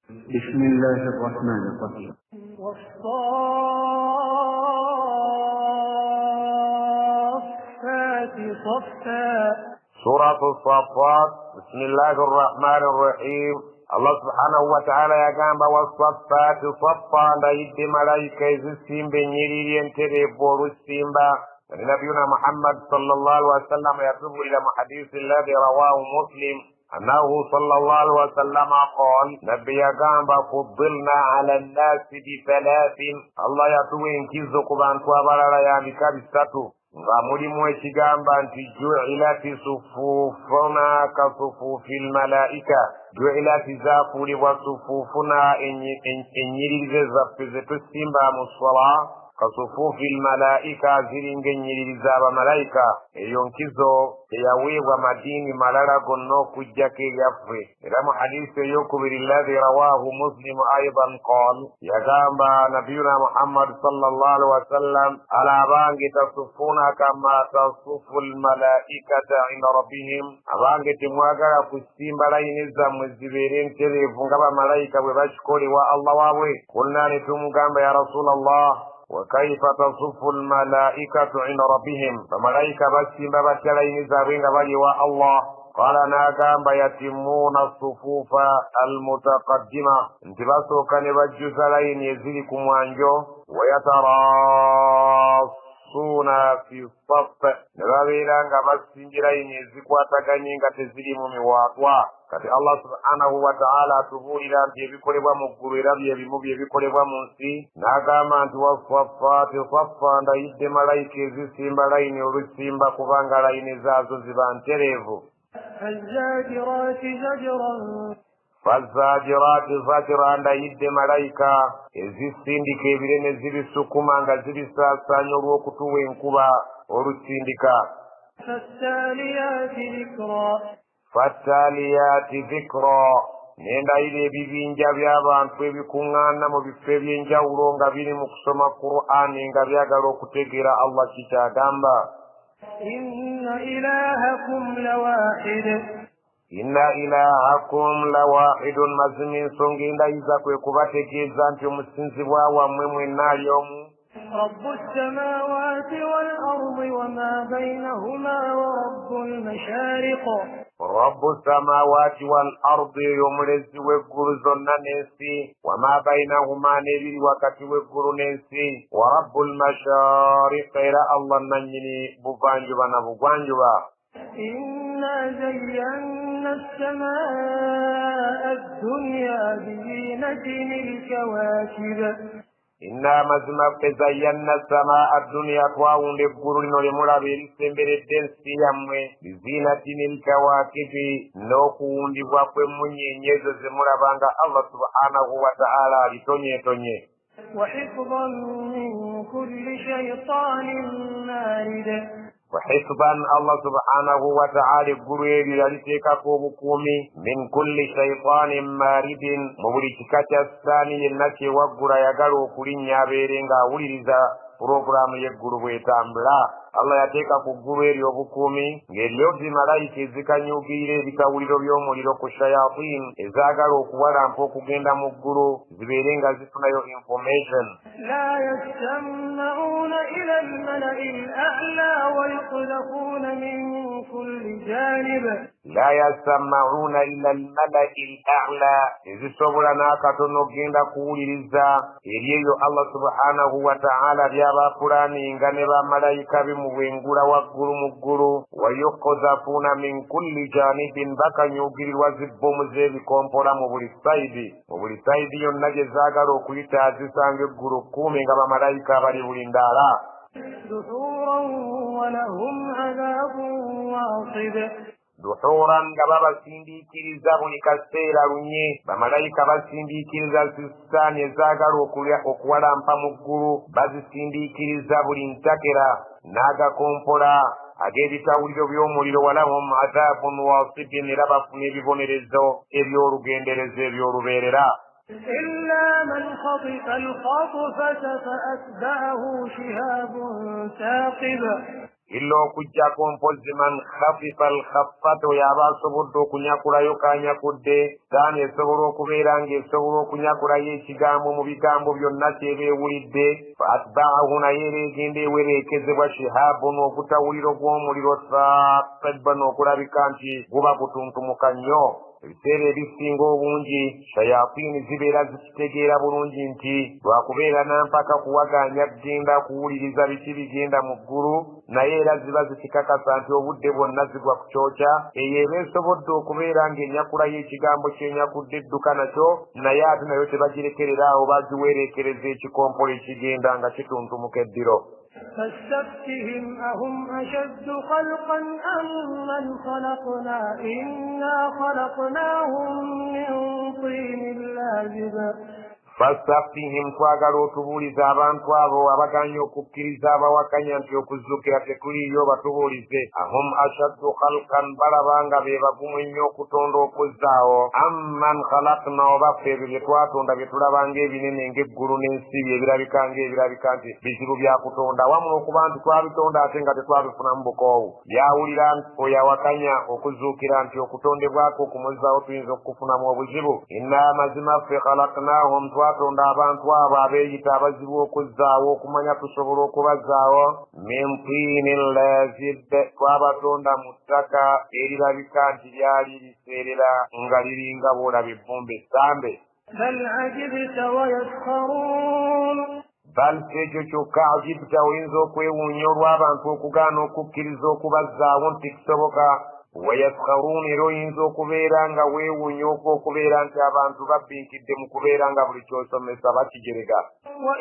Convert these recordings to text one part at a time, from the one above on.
بسم الله الرحمن الرحيم. والصافات صفا. سورة الصافات. بسم الله الرحمن الرحيم. Allah subhanahu wa ta'ala yagamba wasaffaati saffa, ndayidde malayika ezisimba ennyiriri entereevu olusimba. Nabiyuna Muhammad sallallahu alaihi wasallam yatubulira mu hadisi alladhi rawahu Muslim annahu sallallahu alaihi wasallam qala, nabbi yagamba fuddilna ala nnasi bi thalathin, Allah yatuwa enkizo ku bantu abalala yambika bisatu, nga mulimu ekigamba nti ju'ilati sufufuna ka sufufil malaika, ju'ilati zaafuulibwa sufufuna ennyiriri zaffe ze tusimba mu swala kasufufi lmalaika, ziringa ennyiriri z'abamalayika. Eyo nkizo teyaweebwa madiini malala gonna okuggyako ebyaffe. Era mu hadisi eyokubiri alladhi rawahu Muslimu aidan qal, yagamba nabiyuna Muhammad sallallahu alaihi wasallam, ala abange tasufuna kama tasufu lmalaikata inda rabbihim, abange temwagala kusimba layini zammwe zibeere ntereevu nga bamalayika bwe bakikolewa Allah waabwe. Kulna ne tumugamba ya Rasulallah, وكيف تصف الملائكة عند ربهم، فملائكة بسيمba batya layini zaabwe nga bali wa Allah. Qala, n'agamba yatimuuna sufuufa almutaqaddima, nti basooka ne bajjuza layini eziri ku mwanjo, wayatarasuuna fi saff, ne babeera nga basimbye layini ezikwataganye nga tezirimu miwaatwa. Kati Allah subhanahu wa ta'ala atubuulira nti ebikolebwa mu ggulu era bye bimu bye bikolebwa mu nsi. N'agamba nti wasaffaati saffa, ndayidde malayika ezisimba layini olusimba kubanga layini zaazo ziba ntereevu. Fazzajiraati zajra, ndayidde malayika ezisindika ebire ne zibisukuma nga zibisaasaanya olw'okutuwa enkuba olusindika. Fattaliyaati dhikra, nendayira ebibinja by'abantu ebikuŋŋaana mu bifo eby'enjawulo nga biri mu kusoma Qur'ani nga byagala okutegeera Allah kikyagamba. Inna ilahakum lawahid, inna ilahakum lawahidun, mazima ensonga endayiza kwe kubategeeza nti omusinzibwa wammwe mwenna ali omu. رب السماوات والأرض وما بينهما ورب المشارق. رب السماوات والأرض y'omulezi w'eggulu zonna n'ensi, wama bainahuma n'ebiri wakati w'eggulu n'ensi, wa rabbul mashariq, era Allah nannyini buvanjuba na bugwanjuba. إنا زينا السماء الدنيا بزينة الكواكب. Inna mazima ffe zayyanna samaa adduniya, twawunda eggulu lino lye mulaba erisemberedde ensi yammwe, biziinatin lkawakibi, n'okuwundibwa kw'emmunyeenye ezo ze mulaba nga Allah subhanahu wa ta'ala alitonyeetonye. وحفظا من كل شيطان مارد. وحفظا, Allah subhanahu wa ta'ala eggulu eryo yaliteekako obukuumi, min kulli shaitanin maridin, mu buli kika kya sitaani yenna kyewaggula ayagala okulinnya abeere ng'awuliriza pulogulaamu y'eggulu bw'etambula. Allah yateeka ku ggulu eryo obukuumi ng'eriyo zimalayika ezikanyuugirira ebitawuliro by'omuliro ku shayatin ezaagala okuwalampa okugenda mu ggulu zibeere nga zifunayo information. La yastama'una ila al-mala'i al-a'la wa yuqdhafuna min kulli janib. La yastama'una ila al-mala'i al-a'la, ezisobola n'akatono okugenda kuwuliriza eri eyo Allah subhanahu wa ta'ala by'abapulaninga ne bamalayika be mu bwengula waggulu mu ggulu. Wa yuqdhafuna min kulli janibin, bakanyuugirirwa zibbomu z'ebikompola mu buli sayidi, mu buli sayidi yonna gye zaagala okuyita zisanga eggulu kkumi nga bamalayika abali buli ndaala. Duhuran wa lahum adhabun wasib. Duhuran, nga babasindiikiriza buli kaseera lunye, bamalayika basindiikiriza sisitaani ezaagala okuwalampa mu ggulu, bazisindiikiriza buli ntakera n'agakompola ag'ebitawuliro by'omuliro. Walahum adhabun wasibin, era bafuna ebibonerezo eby'olugenderezo eby'olubeerera. إلا من خطف الخطفة فأتبعه شهاب ثاقب. Illa okuggyako mpozzi man khafifa alkhaffata, oyo aba asobodde okunyakulayo kanyakudde. Saani esobola okubeera ng'esobola okunyakulayo ekigambo mu bigambo byonna kyeba ewulidde. Fa atbaahu, naye era egenda ewereekezebwa shihabun, ogutawuliro gw'omuliro thaqibban, okulabika nti guba gutuntumuka nnyo. Ebiseera ebisinga obungi shayatiini zibeera zikitegeera bulungi nti lwakubeera nampaka kuwagaanya kugenda kuwuliriza biki bigenda mu ggulu, naye era ziba zikikakasa nti obudde bwonna zigwa ku kyokya. Eyo eba esobodde okubeera ng'enyakulayo ekigambo kyenyakudde edduka nakyo, naye ate nayo tebagirekerera awo, bagiwereekereza ekikompola ekigenda nga kituntumuka eddiro. فاستفتهم أهم أشد خلقا أم من خلقنا إنا خلقناهم من طين لازب. Fastaftihim, twagala otubuulize abantu abo abaganya okukkiriza abawakanya nti okuzuukira tekuliiyo, batubuulize ahum ashaddu khalqan, balaba nga be bagumu ennyo okutonda okuzzaawo, amman khalaqna, oba ffe ebyo bye twatonda bye tulaba ng'ebinene ng'eggulu n'ensi bye ebirabika ng'ebirabika nti bizibu bya kutonda, wamu n'okuba nti twabitonda ate nga tetwabifunamu bukoowu. Byawulira oyo awakanya okuzuukira nti okutondebwako okumuzzaawo tuyinza okukufunamu obuzibu. Inna mazima ffe khalaqnahum, twatonda abantu abo abeeyita abazibu okuzzaawo, okumanya tusobola okubazzaawo, min tiinin lazib, twabatonda mu ttaka erirabika nti lyali liseerera nga liringa bw'olaba ebbumba essambe. Bal ajibta wa yaskharuun, bal ekyo kyokka ajibta, oyinza okwewuunya olw'abantu okugaana okukkiriza okubazzaawo nti kisoboka. Wayaskharuun, era oyinza okubeera nga weewuunya okubeera nti abantu babbinkidde mu kubeera nga buli ky'osomesa bakigerega. Wa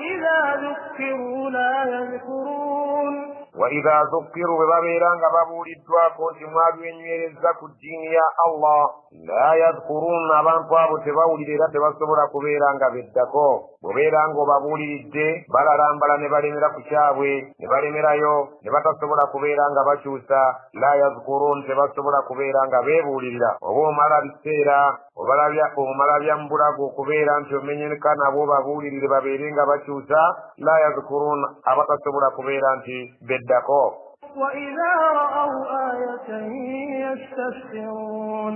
idha dhukkiru, bwe babeera nga babuuliddwako nti mwabyenywerezza ku ddiini ya Allah, la yadhkuruun, abantu abo tebawulira era tebasobola kubeera nga beddako. Bw'obeera ng'obabuuliridde balalambala ne balemera ku kyabwe, ne balemerayo ne batasobola kubeera nga bakyusa. La yadhkuruun, tebasobola kubeera nga beebuulirira. Oba omala biseera omala bya mbulago okubeera nti omenyeka nabo babuulirire babeere nga bakyusa. La yadhkuruun, abatasobola kubeera nti beddako. وإذا رأوا آية يستسخرون,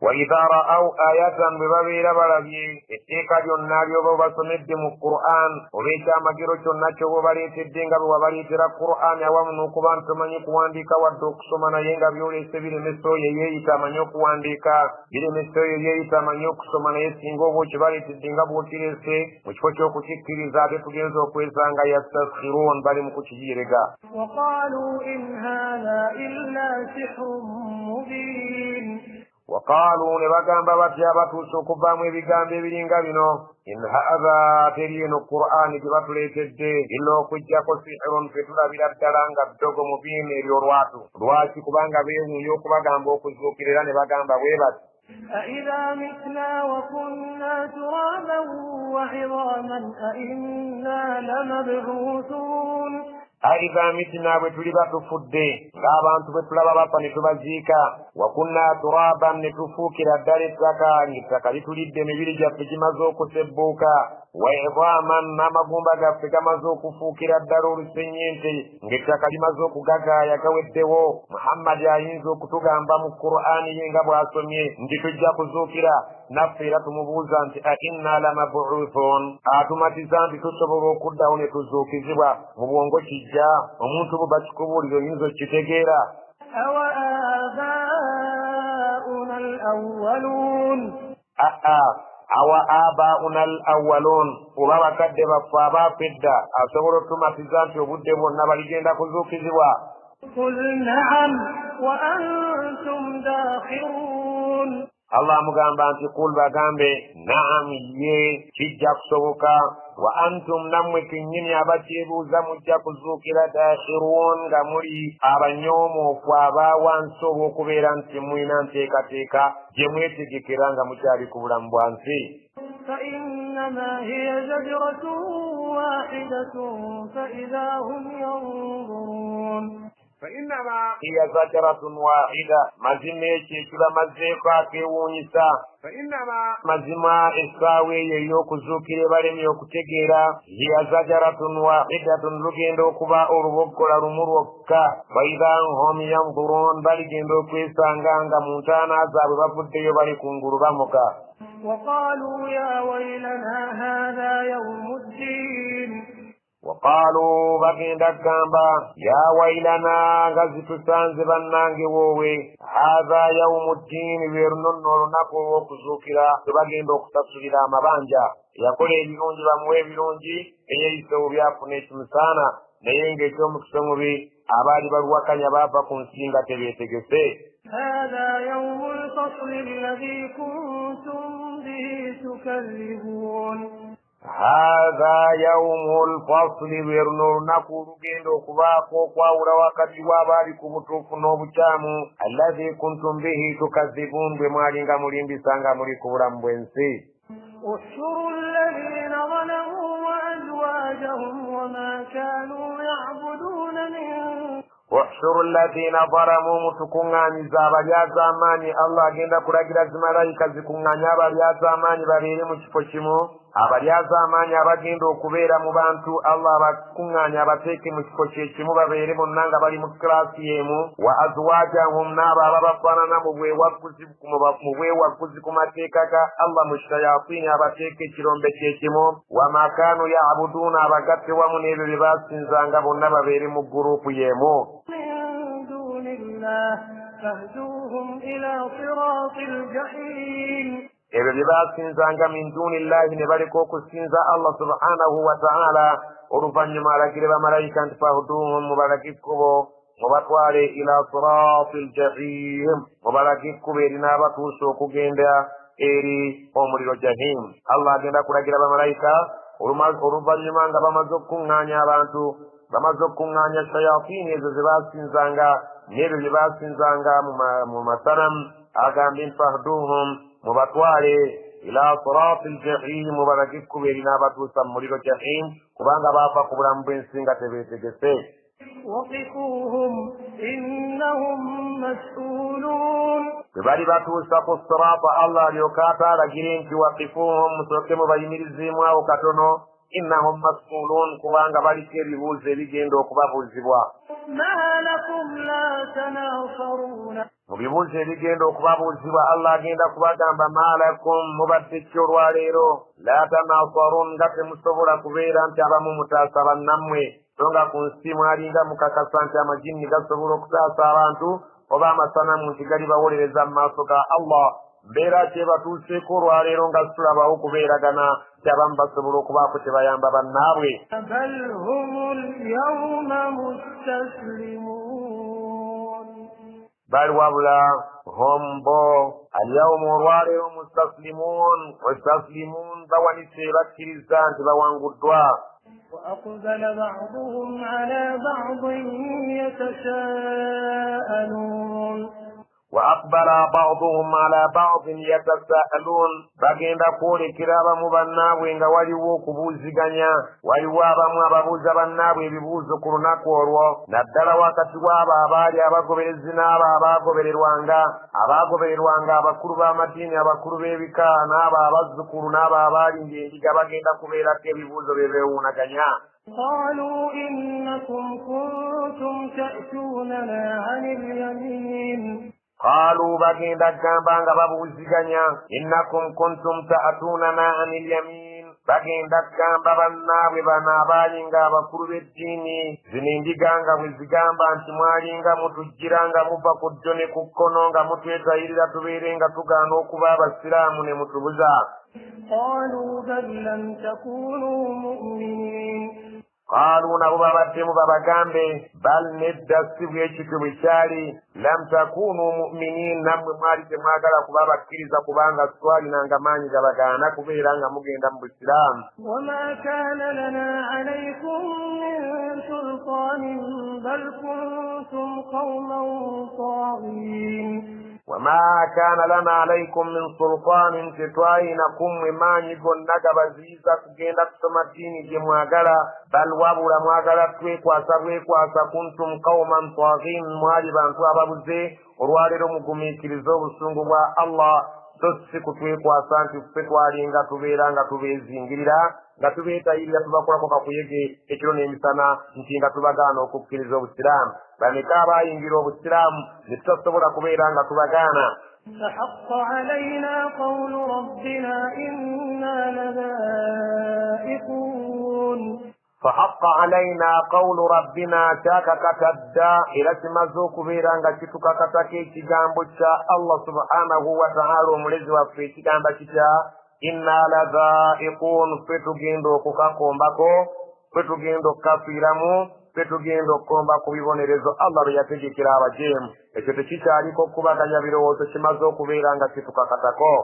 wa idha ra'aw ayatan, bwe babeera balabye etteeka lyonna ly'oba obasomedde mu Qur'an, oba ekyamagero kyonna ky'oba obaleetedde nga bwe wabaleetera Qur'an, awamu n'okuba nti tomanyi kuwandiika wadde okusoma, naye nga byolese biremesa oyo eyeeyita amanyi okuwandiika, biremesa oyo eyeeyita amanyi okusoma, naye singa oba okibaleetedde nga bw'okirese mu kifo ky'okukikkiriza ate tugenza okwesanga yastaskhiruun, bali mu kukiyerega. وقالوا إن هذا إلا سحر مبين, waqaalu, ne bagamba batya batuuse okuvaamu ebigambo ebiringa bino, in haadha, teri eno Qur'ani gye batuleetedde illa okuggyako sihirun, ffe tulabira ddala nga ddogo mubiini ery'olwatu. Lwaki? Kubanga beewuunya okubagamba okuzuukira era ne bagamba bwe bati, أإذا متنا وكنا ترابا وعظاما أإنا لمبعوثون. Aidha mitina, bwe tuliba tufudde ng'abantu bwe tulaba bafa ne tubaziika, wa kunna turaban, ne tufuukira ddala ettaka, ng'ettaka litulidde emibiri gyaffe gimaze okusebbuuka, wa idhaman, n'amagumba gaffe gamaze okufuukira ddala olusenyente, ng'ettaka limaze okugagaaya gaweddewo. Muhammadi ayinza okutugamba mu Qur'ani ye nga bw'asomye nti tujja kuzuukira, naffe era tumubuuza nti a inna lamabuuthun, atumatiza nti tusobola okuddawo ne tuzuukizibwa. Mu bwongo kijja omuntu bwe bakikubuulira oyinza okukitegeera. Awa aabaa'una al-awwaluun, aa awa aabaa'una al-awwaluun, oba bakadde baffe abaafa edda asobola otumatiza nti obudde bwonna baligenda kuzuukizibwa. Qul na'am wa antum dakhiruun, Allah amugamba nti kul, bagambe na'am, ye kijja kusoboka, wa antum, nammwe kennyini abakyebuuza mujja kuzuukira, dakhiruun, nga muli abanyoomoofu abaawansi olw'okubeera nti mulina nteekateeka gye mwetegekera nga mukyali ku bulamu bwa nsi. فإنما هي زجرة واحدة فإذا هم ينظرون. Fainama hiya zajaratun wahida, mazima ekyo ekibamazeeko akeewuunyisa. Fainama, mazima essaawa eyo ey'okuzuukira ebalemye okutegeera. Hiya zajaratun wahidatun, lugenda okuba oluboggola lumu lwokka. Waidha hum yanzurun, baligenda okwesanga nga mu ntaana zaabwe bavuddeyo bali kungulu bamuka. وقالوا يا ويلنا هذا يوم الدين. Waqaalu, bagenda kugamba ya wailana, nga zitusanze bannange woowe. Haatha yaumu ddiini, lwe luno nno olunaku olw'okuzuukira lwe bagenda okusasulira amabanja. Eyakola ebirungi bamuwe ebirungi, eyeeyisa obubi afuna ekimusaana. Naye ng'ekyomukisa omubi abaali baluwakanya baava ku nsi nga tebeetegese. هذا يوم الفصل الذي كنتم به تكذبون. Haatha yaumu lfasli, lwe luno olunaku olugenda okubaako okwawula wakati w'abaali ku butuufu n'obukyamu. Allazi kuntum bihi tukazibun, bwe mwalinga mulimbisa nga muli ku bulamu bw'ensi. احشروا الذين ظلموا وأزواجهم وما كانوا يعبدون من. Uhshuru alladhina zalamu, mutukuŋŋaanyiza abalyazaamaanyi. Allah agenda kulagira zimalayika zikuŋŋaanye abalyazaamaanyi babeere mu kifo kimu. Abalyazaamaanyi abagenda okubeera mu bantu Allah abakuŋŋaanye abateeke mu kifo kye kimu, babeere bonna nga bali mu kilaasi emu. Wa azwajahum, n'abo ababafaanana mu bwewagguzi ku mateeka ga Allah mu shayatiini abateeke ekirombe kye kimu. Wama kaanu yabuduuna, abagatte wamu n'ebyo bye baasinzanga bonna babeere mu gurupu y'emu. من دون الله فاهدوهم إلى صراط الجحيم. Ebyo bye baasinzanga min duuni llahi, ne baleka okusinza Allah subhanahu wa ta'ala. Oluvannyuma alagire bamalayika nti fahduhum, mubalage ekkubo, mubatwale ila sirati ljahim, mubalage ekkubo erinaabatuusa okugenda eri omuliro jahim. Allah agenda kulagira bamalayika oluvannyuma nga bamaze okukuŋŋaanya abantu, bamaze okukuŋŋaanya shayatiini ezo ze baasinzanga n'ebyo bye baasinzanga mu masanamu, agambye nti fahduhum, mubatwale ila sirati ljahim, mubalage ekkubo erinaabatuusa mu muliro jahim, kubanga baava ku bulamu bw'ensi nga tebeetegese. وقفوهم إنهم مسؤولون. Bwe bali batuusa ku sirata, Allah alyoke ate alagire nti waqifuuhum, musooke mubayimirizeemu awo katono. Innahum mas'uluun, kubanga baliko ebibuuzo ebigenda okubabuuzibwa. ما لكم لا تناصرون. Mu bibuuzo ebigenda okubabuuzibwa Allah agenda kubagamba ma lakum, mubadde ki olwaleero? La tanasarun, nga temusobola kubeera nti abamu mutaasa bannammwe, so nga ku nsi mwalinga mukakasa nti amajinni gasobola okutaasa abantu oba amasanamu nti galibawolereza mu maaso ga Allah. Mbeera kyebatuuseeko olwaleero nga situlabawo kubeeragana nti abamu basobola okubaako kye bayamba bannaabwe. بل هم اليوم مستسلمون. Bal, wabula, hum, bo, alyawuma, olwaleero, mustaslimuun, mustaslimuun, bawanise, bakkiriza nti bawanguddwa. وأقبل بعضهم على بعض يتساءلون. Wa aqbala baduhum ala badin yatasaalun, bagenda kwolekera abamu bannaabwe nga waliwo okubuuziganya. Waliwo abamu ababuuza bannaabwe ebibuuzo ku lunaku olwo, naddala wakati w'abo abaali abagoberezi n'abo abaagobererwanga, abaagobererwanga abakulu b'amadiini, abakulu b'ebika, n'abo abazzukulu, n'abo abaali ng'endiga, bagenda kubeerako ebibuuzo bye beewuunaganya. قالوا إنكم كنتم تأتوننا عن اليمين. Qaalu, bagenda kugamba nga babuuziganya, innakum kuntum ta'tunana anil yamin, bagenda kugamba bannaabwe bano abaali nga abakulu b'eddiini zino endiga nga bwe zigamba nti mwalinga mutujjira nga muva ku ddyo ne ku kkono, nga mutwetayirira tubeere nga tugaana okuba abasiraamu ne mutubuza. قالوا بل لم تكونوا مؤمنين. Qaalu, nabo babaddemu babagambe, bal, nedda, si bwe kityo bwe kyali. Lam takunu muminin, nammwe mwali temwagala kuba bakkiriza, kubanga twalinanga maanyi gabagaana kubeera nga mugenda mu busiraamu. وما كان لنا عليكم من سلطان بل كنتم قوما طاغين. Wama kaana lana alaikum min sultaanin, tetwalina kummwe maanyi gonna gabaziyiza kugenda kusoma ddiini gye mwagala, bal wabula mwagala twekwasa bwekwasa. Kuntum qauman taghin, mwali bantu ababuze. Olwaleero mugumiikirize obusungu bwa Allah, so si kutwekwasa nti ffe twalinga tubeera nga tubeezingirira nga tubeetayirira tubakolako kakuyege ekiro n'emisana nti nga tubagaana okukkiriza obusiraamu. Bameka abaayingira obusiraamu ne tutasobola kubeera nga tubagaana. فحق علينا قول ربنا إنا لذائقون. فحق علينا قول ربنا, kyakakatadda era kimaze okubeera nga kitukakatako ekigambo kya Allah subhanahu wa ta'ala omulezi waffe. Ekigamba kitya? Inna ladhaiqun, ffe tugenda okukakombako, ffe tugenda okukafiiramu, ffe tugenda okukomba ku bibonerezo Allah bye yategekera abajeemu. Ekyo tekikyaliko okukubaganya birowoozo, kimaze okubeera nga kitukakatako.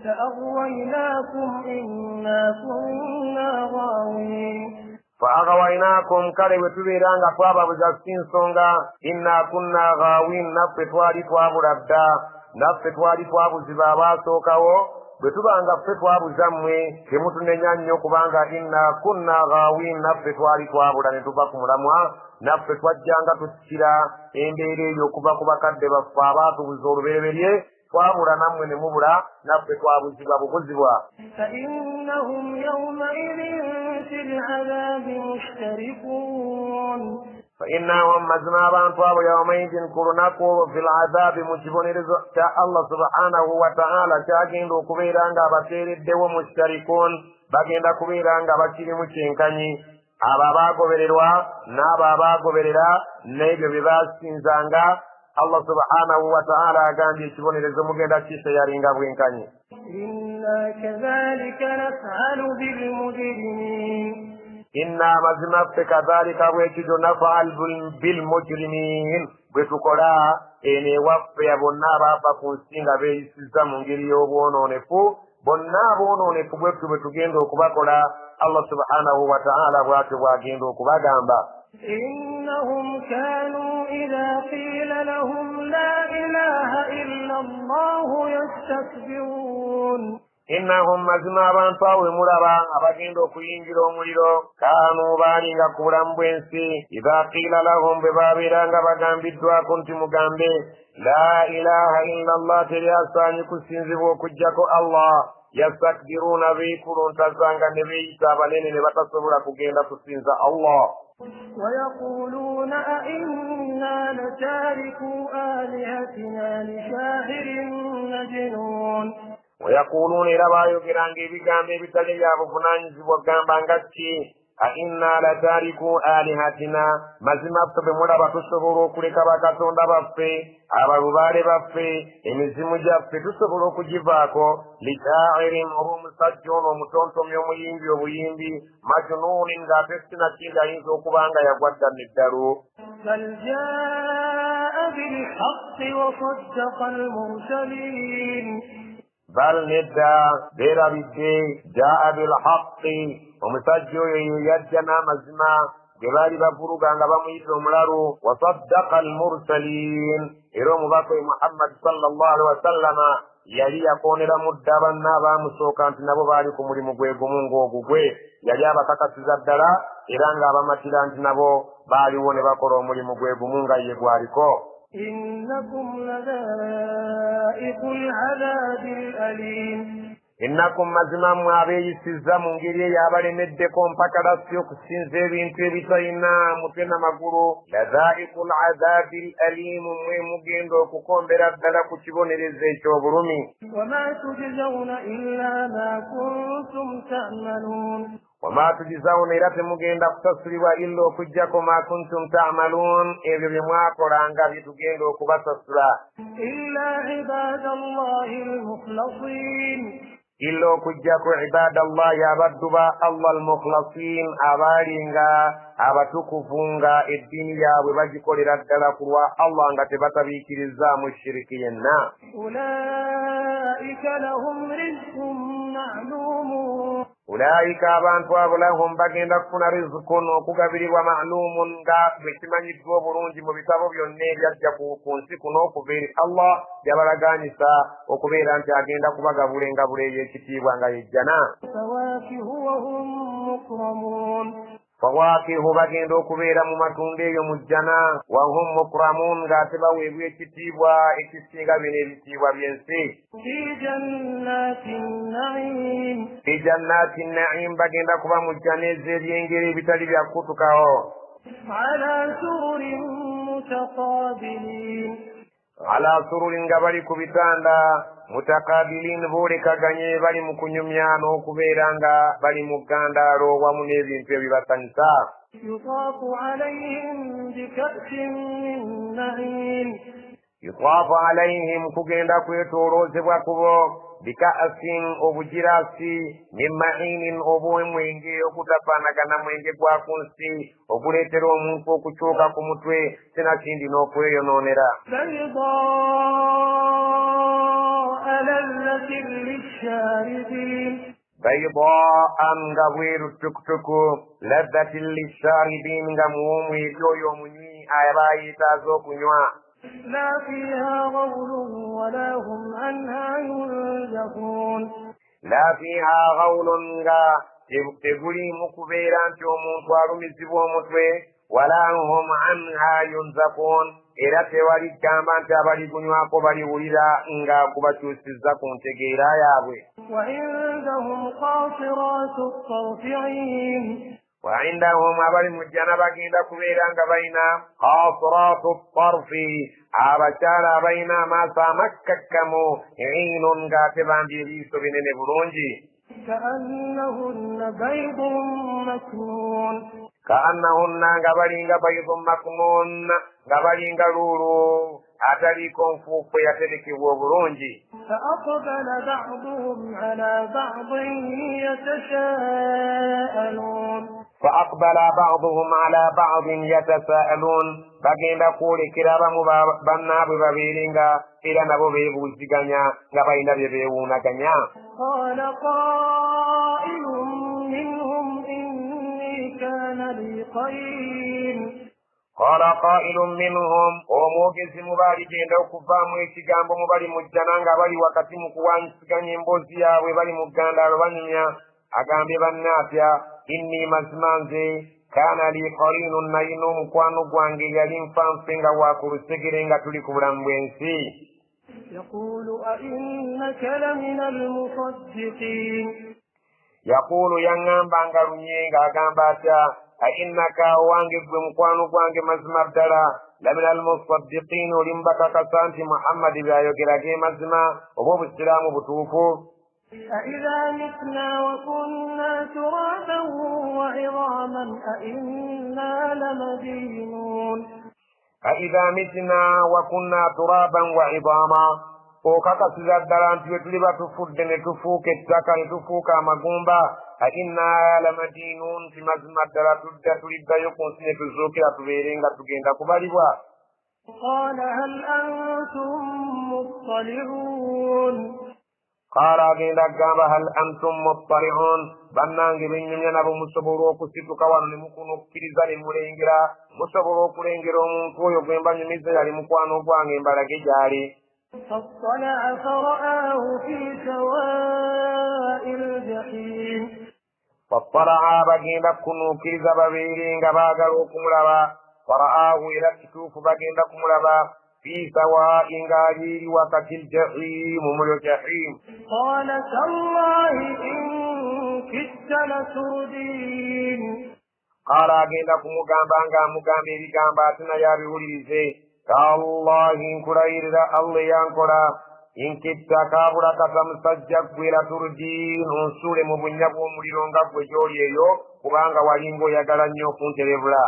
فأغويناكم إنا كنا غاوين. Fa-aghawainaakum, kale bwe tubeera nga twababuza si nsonga. Inna kunna ghaawin, naffe twali twabula dda, naffe twali twabuziba abaasookawo. Bwe tuba nga ffe twabuza mmwe temutunenya nnyo, kubanga inna kunna ghaawin, naffe twali twabula ne tuva ku mulamwa. Naffe twajjanga tusikira embeera eyo okuva ku bakadde baffe abaatubuza olubereberye, twabula nammwe ne mubula, naffe twabuzibwa bubuzibwa. فإنهم يومئذ في العذاب مشتركون. فإنهم, mazima abantu abo, yawmaidin, ku lunaku olwo, fi ladabi, mu kibonerezo kya Allah subhanahu wa ta'ala kyagenda okubeera nga abateereddewo, mushtarikun, bagenda kubeera nga bakirimu kyenkanyi, abo abaagobererwa n'abo abaagoberera n'ebyo bye baasinzanga. Allah subhanahu wa ta'ala agambye ekibonerezo mugenda kisheyaringa bwenkanyi. إنا كذلك نفعل بالمجرمين. Inna, mazima ffe, kadhalika, bwekityo, nafaal bilmujrimin, bwe tukola eno ewaffe bonna abaava ku nsi nga beeyisizza mu ngeri y'obwonoonefu. Bonna aboonoonefu bwettu bwe tugenda okubakola. Allah subhanahu wa ta'ala bw'atyo bw'agenda okubagamba. إنهم كانوا إذا قيل لهم لا إله إلا الله يستكبرون. Innahum, mazima abantu abo bemulaba abagenda okuyingira omuliro, kaanu, baalinga ku bulamu bw'ensi, idha qiila lahum, bwe baabeeranga bagambiddwako nti mugambe la ilaha illa Allah, teri asaanyi kusinzibwa okuggyako Allah, yastakbiruuna, beekuluntazanga ne beeyita abanene ne batasobola kugenda kusinza Allah. ويقولون أئنا لتاركو آلهتنا لشاعر مجنون. Wayaquuluuna, era baayogeranga ebigambo ebitali bya buvunaanyizibwa gamba nga ki? Ainna latariku alihatina, mazima ffe bwe mulaba tusobola okuleka bakatonda baffe, abalubaale baffe, emizimu gyaffe tusobola okugivaako, lishairin, olw'omusajja ono omutontomi omuyimbi obuyimbi, majunuunin, ng'ate sinakindi ayinza okuba nga yagwa dda neddalu. بل جاء بالحق وصدق المرسلين. Bal, nedda, beerabidde, jaa bilhaqi, omusajja oyo ye yajja n'amazima ge baali bavuluga nga bamuyita omulalu, wasaddaka almursalin, era omubaka oyo Muhammadi sallallahu alihi wasallama yali yakooneramu dda banna abaamusooka nti nabo baali ku mulimu gwe gumu ng'ogugwe. Yali abakakasiza ddala era ng'abamatira nti nabo baaliwo ne bakola omulimu gwe gumu nga ye gwaliko. إنكم لذائق العذاب الأليم. Innakum, mazima mmwe abeeyisizza mu ngeri eyo abalemeddeko mpakalasi okusinza ebintu ebitalina mutwe n'amagulu, ladhaiku ladhabi l alimu, mmwe mugenda okukombera ddala ku kibonerezo eky'obulumi. وما تجزون إلا ما كنتم تعملون. Wama tujizawuna, era temugenda kusasulibwa, illa, okuggyako, ma kuntum ta'maluun, ebyo bye mwakolanga bye tugenda okubasasula. إلا عباد الله المخلصين. Illa, okuggyako, ibadallahi, abaddu ba Allah, almukhlasin, abaali nga abatukuvu nga eddiini yaabwe bagikolera ddala ku lwa Allah nga tebatabiikirizaamu shiriki yenna. أولئك لهم رزق معلوم. Ulaika abantu abo lahum bagenda kufuna rizikun okugabirirwa ma'lumun nga bwe kimanyiddwa obulungi mu bitabo byonna ebyajja ku nsi kuno okuva eri Allah byabalagaanyisa okubeera nti agenda kubagabula engabula ey'ekitiibwa nga yejjana. Fawakihu bagenda okubeera mu matunda eyo mu jjana wahum mukramun ng'ate baweebwa ekitiibwa ekisinga bino ebitiibwa by'ensi. Fi jannaati na'im bagenda kuba mu jjana ez'ebyengeri ebitali bya kutukawo. Ala sururin nga bali ku bitanda mutakabilin boolekaganye bali mu kunyumya n'okubeera nga bali mu ggandaalo wamu n'ebintu ebibasanyusa. Yutaafu alayhim kugenda kwetooloozebwa kubo bika'sin obugiraasi min ma'inin obw'omwenge ogutafaanagana mwenge gwa ku nsi oguleetera omuntu okukyuka ku mutwe sinakindi n'okweyonoonera. Baydaa nga bweru tukutuku ladhatin lisharibin nga muwoomu eri oyo omunywi aba yeetaaze okunywa. لا فيها غول ولا هم عنها ينزفون. لا فيها غول nga teguliimu kubeera nti omuntu alumizibwa omutwe wala hum anha yunzafun era tewali gamba nti abaligunywako baliwulira nga gubakyusizza ku ntegeera yaabwe. وعندهم قاصرات الطرف عين. وعندهم abali mu jjana bagenda kubeera nga balina qasiratu ttarfi abakyala abalina amaaso amakkakkamu iinun ng'ate bambi ebiiso binene bulungi. كأنهن بيض مكنون. كأنهن nga balinga baydun maknun nga balinga luulu ataliiko nfuufu eyaterekebwa obulungi. فأقبل بعضهم على بعض يتساءلون. فأقبل بعضهم على بعض يتساءلون bagenda kwolekera abamu bannaabwe babeere nga era nabo beebuuziganya nga balina bye beewuunaganya. قال قائل منهم إني كان لي قرين. قال قائل منهم omwogezi mu baligenda okuvaamu ekigambo mu bali mu jjana nga bali wakati mu kuwanyisiganya emboozi yaabwe bali mu ggandaalo banyumya agambye banne atya inni mazima nze kaana li qarinun nalina omukwano gwange yali nfanfe nga wa ku lusegere nga tuli ku bulamu bw'ensi. يقول أئنك لمن المصدقين. Yaquulu yaŋŋamba nga lunye ng'agamba atya ainnaka owange ggwe mukwano gwange mazima ddala lamina almusaddiqiin oli mubakakasa nti Muhammadi by'ayogera ge mazima oba obusiraamu butuufu. أإذا متنا وكنا ترابا وعظاما أإنا لمدينون. أإذا متنا وكنا ترابا وعظاما okakasiza ddala nti bwe tuliba tufudde ne tufuuka ettaka ne tufuuka amagumba ainna lamadiinuun nti mazima ddala tudda tuliddayo ku nsi ne tuzuukira tubeere nga tugenda kubalibwa. قال هل أنتم مطلعون. Qaala agenda kugamba hal antum muttali'un bannange bennyumya nabo musobola okusituka wano ne mukunukkiriza ne mulengera musobola okulengera omuntu oyo gwe mbanyumiza yali mukwano gwange mbalage gy'ali. فاطلع فرآه في سواء الجحيم. فاطلع bagenda kunuukiriza babeere nga baagala okumulaba faraahu era kituufu bagenda kumulaba في سواء ng'ali wakati الجحيم mu muliro jahim. قال تالله إن كدت لتردين. Qaala agenda kumugamba ng'amugamba ebigambo ate naye abiwulirize tallahi nkulayirira Allah eyankola inkitta kaabula kata musajja ggwe laturdiin onsuule mu bunnya bw'omuliro nga ggwe gy'oli eyo kubanga walinga oyagala nnyo okunterebula.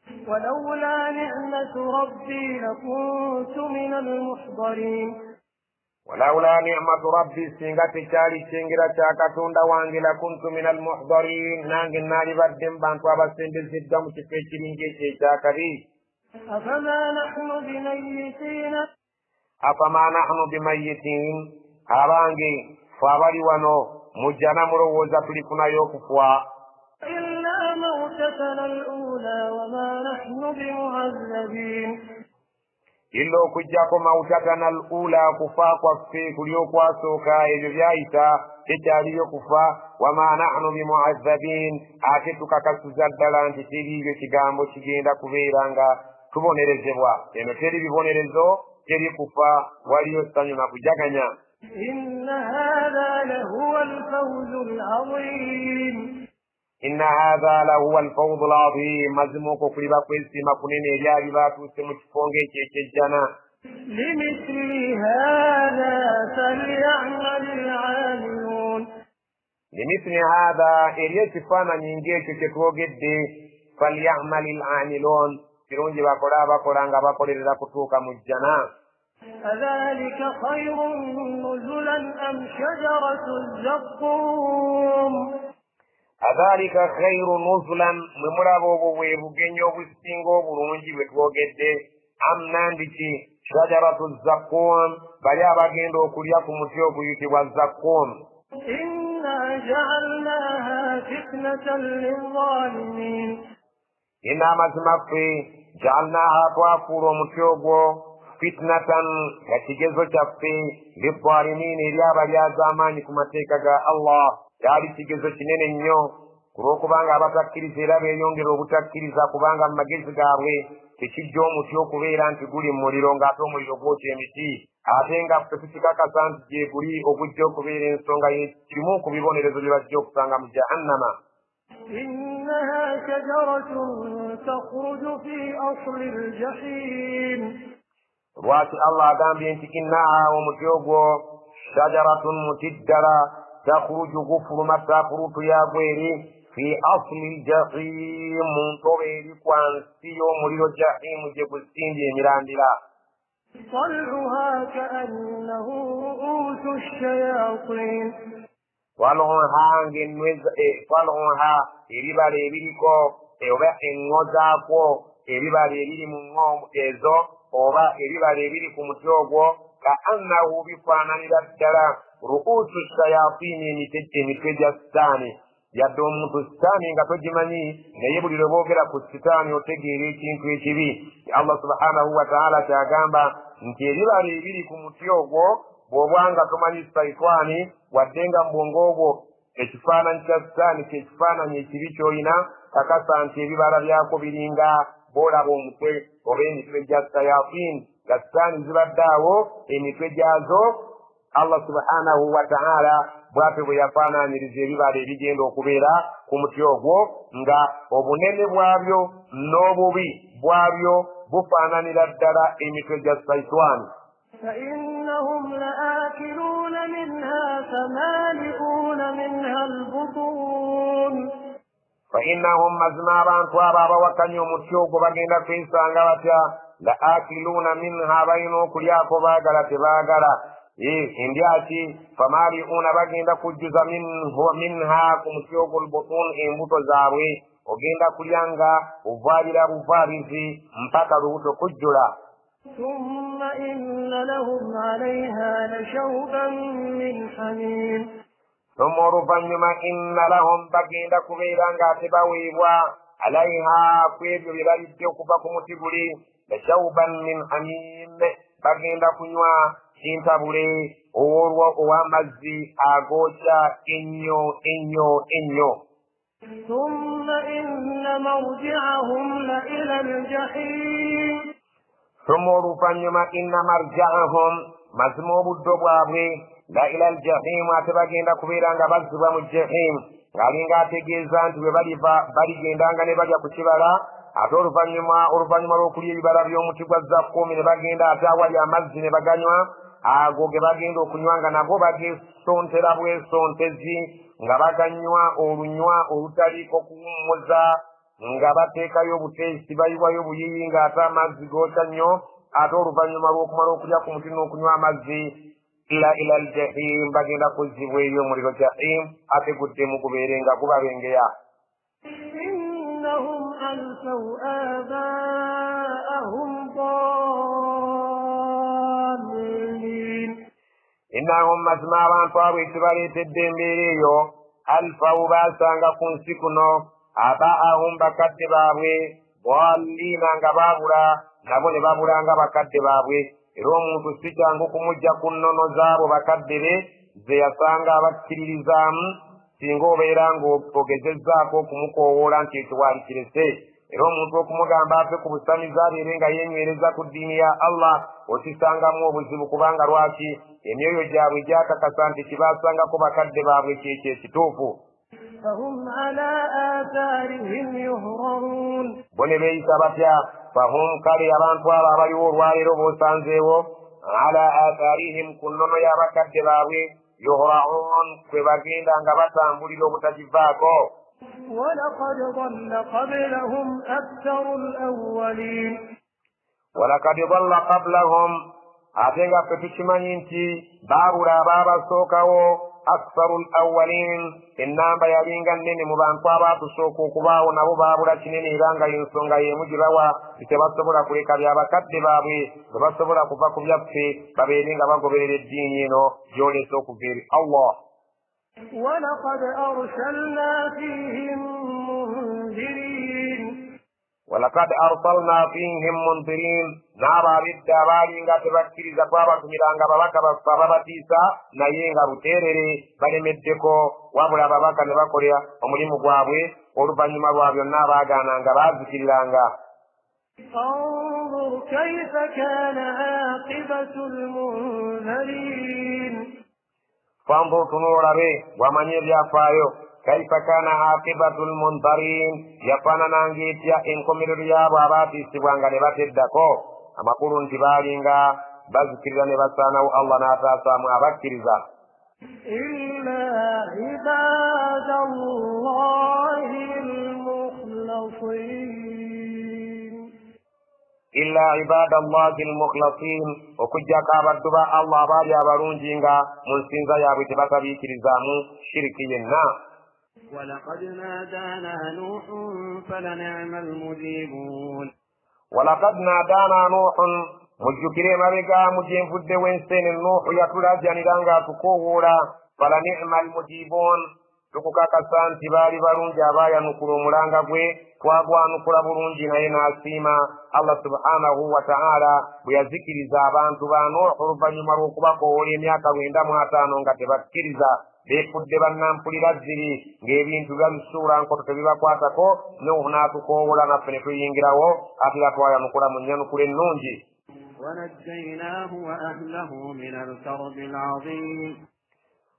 ولولا نعمة ربي لكنت من المحضرين. ولولا نعمة ربي singa tekyali kyengera kya Katonda wange lakuntu min almuhdarin nange naalibadde mu bantu abasembezeddwa mu kifo ekiringa ekyo ekyakabi. أفما نحن بميتين. أفما نحن بميتين abange fe abali wano Mu jjana mulowooza tulifunayo okufa? Illa mawtatana al-ula wa ma nahnu bimu'azzabin. Illa okuggyako mawtatana al-ula, kufa kwaffe kuli okwasooka, ebyo byayita tekyaliyo kufa. Wama nahnu bimu'azzabin, ate tukakasiza ddala nti teriiyo kigambo kigenda kubeera nga tubonerezebwa. Eno teri bibonerezo, teri kufa, waliyo ssanyu na kujaganya. Inna hadha lahuwa al-fawzu al-azim. Inna hadha lahuwa al-fawzu al-azim, mazima okwo kuliba kwesiima kunene eri ali batuuse mu kifo ng'ekyo eky'ejjana. Limithli hadha falyamal al-amilun. Limithli hadha, eri ekifaananyi ng'ekyo kye twogedde, falyamal al-amilun, kirungi bakole abakola nga bakolerera kutuuka mu jjana. Adhalika khayrun nuzulan am shajaratu zaqqum. Adhalika khayru nuzulan, mwe mulaba obwo bwe bugenyi obusinga obulungi bwe twogedde. Am nandiki shajaratu zaqqum, bali abagenda okulya ku muti oguyitibwa zaqqum. Inna ja'alnaha fitnatan lil-zalimin. Inna amazima ffe ja'alnaha, twafuula omuti ogwo fitnatan, nga kigezo kyaffe, lil-zalimin, eri abalyazaamaanyi ku mateeka ga Allah. Kyali kigezo kinene nnyo ku lw'okubanga abatakkiriza era beeyongera obutakkiriza, kubanga mu magezi gaabwe tekijja omuti okubeera nti guli mu muliro ng'ate omuliro gwokya emiti, ate nga ffe tukikakasa nti gye guli ogujja okubeera ensonga y'ekimu ku bibonerezo bye bajja okusanga mu jahannama. Innaha shajaratun takhruju fi asli al-jahim. Lwaki Allah agambye nti innaha, omuti ogwo, shajaratun, muti ddala, takhruju, gufuluma tafurutu yagwo eri fi asli ljahim, mu ntobo eri kwansi y'omuliro jahimu gye gusimbye emirandira. Tal'uha ka'annahu ru'usu shayatin. Tal'uha, tal'uha, ebibala ebiriko oba eŋŋo zaakwo, ebibala ebiri mu ŋŋo ezo oba ebibala ebiri ku muti ogwo, ka'annahu, bifaananira ddala ru'usu shayatini, emitwe gya sitaani. Yadde omuntu sitaani nga togimanyi, naye buli lwe boogera ku sitaani otegeera ekintu ekibi. Allah subhanahu wa ta'ala kyagamba nti ebibala ebiri ku muti ogwo, bw'obanga tomanyi sayitaani, wadde nga mu bwongo obwo ekifaananyi kya sitaani kyekifaananyi ekibi ky'olina, kakasa nti ebibala byako biringa bw'olaba omutwe oba emitwe gya sayatini, nga sitaani zibadde awo emitwe gyazo. Allah subhanahu wa ta'ala bw'atyo bwe yafaanaanyiriza ebibala ebigenda okubeera ku muti ogwo, nga obunene bwabyo n'obubi bwabyo bufaananira ddala emitwe gya sayitaani. فإنهم لآكلون منها فمالئون منها البطون. فإنهم, mazima abantu abo abawakanya omuti ogwo bagenda kwesanga batya? Laakiluuna minha, balina okulyako baagala tebaagala. Endyaki? Famaliuna, bagenda kujjuza minha, ku muti ogwo, lbutun, embuto zaabwe. Ogenda kulya nga ovaalira buvaalizi mpaka lubuto kujjula. Thumma inna lahum alayha lashawban min hamim. Thumma, oluvannyuma, inna lahum, bagenda kubeera ng'ate baweebwa, alaiha, ku ebyo bye balidde okuva ku muti guli, lashawban min hamim, bagenda kunywa kintabule ow'amazzi agookya ennyo ennyo ennyo. Thumma inna marji'ahum la ila al-jahim. Thumma, oluvannyuma, inna marji'ahum, mazima obuddo bwabwe, la ila al-jahim, ate bagenda kubeera nga bazzibwa mu jahim. Ng'alinga ategeeza nti bwe baliva baligendanga ne balya ku kibala, ate oluvannyuma lw'okulya ebibala by'omuti gwa zakkumi ne bagenda ate awali amazzi ne baganywa, ago ge bagenda okunywa nga nago bagesontera bwesontezi, nga baganywa olunywa olutaliiko kuwummuza, nga bateekayo obuteesi, bayiwayo buyiyi ng'ate amazzi gookya nnyo. Ate oluvannyuma lw'okumala okulya ku muti n'okunywa amazzi, ila ila aljahim, bagenda kuzzibwa eri omuliro jahim, ate guddemu gubeere nga gubabengeya. Innahum alfaw abaahum dallin. Innahum, mazima abantu abo ekibaleetedde embeera eyo, alfaw, baasanga ku nsi kuno abaahum, bakadde baabwe, daliina, nga baabula, nabo ne babula nga bakadde baabwe. Era omuntu si kyangu kumujja ku nnono zaabo bakadde be ze yasanga abakkiririzaamu, singa obeera ng'ogezezzaako okumukoowoola nti ekyo walikirese. Era omuntu okumugamba ave ku busamize abeere nga yeenywereza ku ddiini ya Allah, okisangamu obuzibu, kubanga lwaki emyoyo gyabwe gyakakasa nti kibaasangako bakadde baabwe kyekyo ekituufu. Fahum ala atharihim yuhrarun, bo ne beeyisa batya? Fahum, kale abantu abo abaliwo olwaleero b'osanzeewo, ala atharihim, ku nnono y'abakadde baabwe, yuhraun, kwe bagenda nga batambulira obutagivaako. Walaqad dalla qablahum aktharu al-awwalin, walaqad dalla qablahum, ate nga ffe tukimanyi nti baabula abaabasookawo, aktharu al-awwalin, ennamba yalinga nnene mu bantu abaatusooka okubaawo, nabo baabula kinene, era nga y'ensonga y'emu gye bawa nti tebasobola kuleka bya bakadde baabwe, tebasobola kuva ku byaffe, babeere nga bagoberera eddiini eno gy'olese okuva eri Allah. Walaqad arsalna fihim munzirin, walaqad arsalna fihim munzirin, n'abo ab'edda abaalinga tebakkiriza twabatumiranga ababaka baffe ababatiisa, naye nga buteerere balemeddeko, wabula ababaka ne bakola omulimu gwabwe, oluvannyuma lwa byonna abaagaananga baazikiriranga. Fanzur kayfa kana aqibatu almunzirin, fanzur, tunula olabe wamanye ebyafaayo, kaifa kana aqibatu almunzirin, yafaanananga etya enkomerero y'abo abaatiisibwanga ne bateddako. Amakulu nti baalinga bazikirira ne basaanawo, Allah n'ataasaamu abakkiriza. Illa ibadallahi almukhlasin, illa ibadallahi almukhlasin, okuggyako abaddu ba Allah abaali abalungi nga mu nsinza yaabwe tebatabiikirizaamu shiriki yenna. Walaqad naadaana nuuhun falanima almujibuun, walaqad naadaana nuuhun, mujjukire emabega mu gye nvudde w'ensi eno, Nuuhu yatulaajanira ng'atukoowoola, falanima almujibuun, tukukakasa nti baali balungi abaayanukula omulanga gwe, twagwanukula bulungi naye n'asiima. Allah subhanahu wa ta'ala bwe yazikiriza abantu ba Nuuhu oluvannyuma lw'okubakoowoola emyaka 95 nga tebakkiriza, beefudde bannampulira zziri ng'ebintu babisuula nkoto tebibakwatako, Nuuhu n'atukoowoola naffe ne tuyingirawo, ate era twayanukula mu nnyanukula ennungi. Wanajjaynaahu wa ahlahu min alkarbi alazim,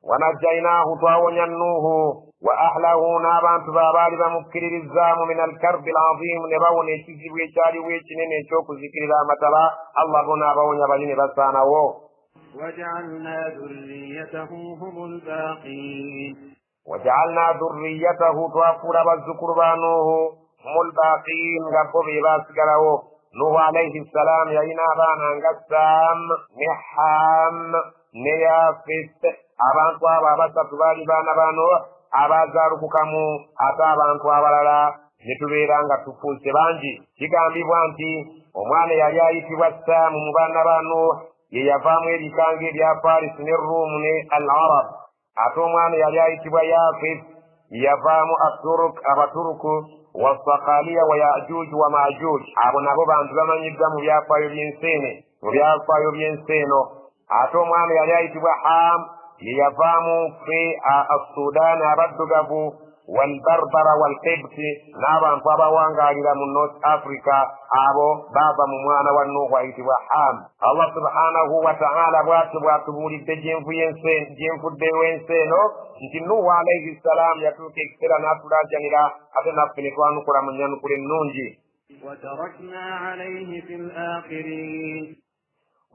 wanajjaynaahu, twawonya Nuuhu, wa ahlahu, n'abantu be abaali bamukkiririzaamu, min alkarbi alazim, ne bawona ekizibu ekyaliwo ekinene eky'okuzikirira amataba, Allah bo n'abawonya bali ne basaanawo. Wajaalna dhurriyatahu humul baaqiin, wajaalna dhurriyatahu, twafuula bazzukulu ba Nuuhu, humul baaqiin, nga bo be baasigalawo. Nuuhu alayhi ssalaam yalina abaana nga Saam ne Haam ne Yafet. Abantu abo abasatu baali baana ba Nuuhu abazaalukukamu, ate abantu abalala ne tubeera nga tufuuse bangi. Kigambibwa nti omwana yali ayitibwa Saamu mu baana ba Nuuhu ye yavaamu ebika ng'ebya Farisi ne Ruumu ne Al-Arab. Ate omwana yali ayitibwa Yafet ye yavaamu Abaturuku wasakaliya wa Yajuj wa Majuj. Abo nabo bantu bamanyiddwa mu byafaayo by'ensi eno, mu byafaayo by'ensi eno. Ate omwana yali ayitibwa Ham ye yavaamu ffe Assudaani abaddugavu, walbarbara walqibti, n'abantu abawangaalira mu North Africa, abo baava mu mwana wa Nuuhu ayitibwa Ham. Allah subhanahu wa ta'ala bw'atyo bw'atubuulidde gyenvudde w'ensi eno nti Nuuhu alayhi ssalaam yatuuka ekiseera n'atulaajanira, ate naffe ne twanukula mu nnyanukula ennungi. Watarakna alayhi fil akhirin,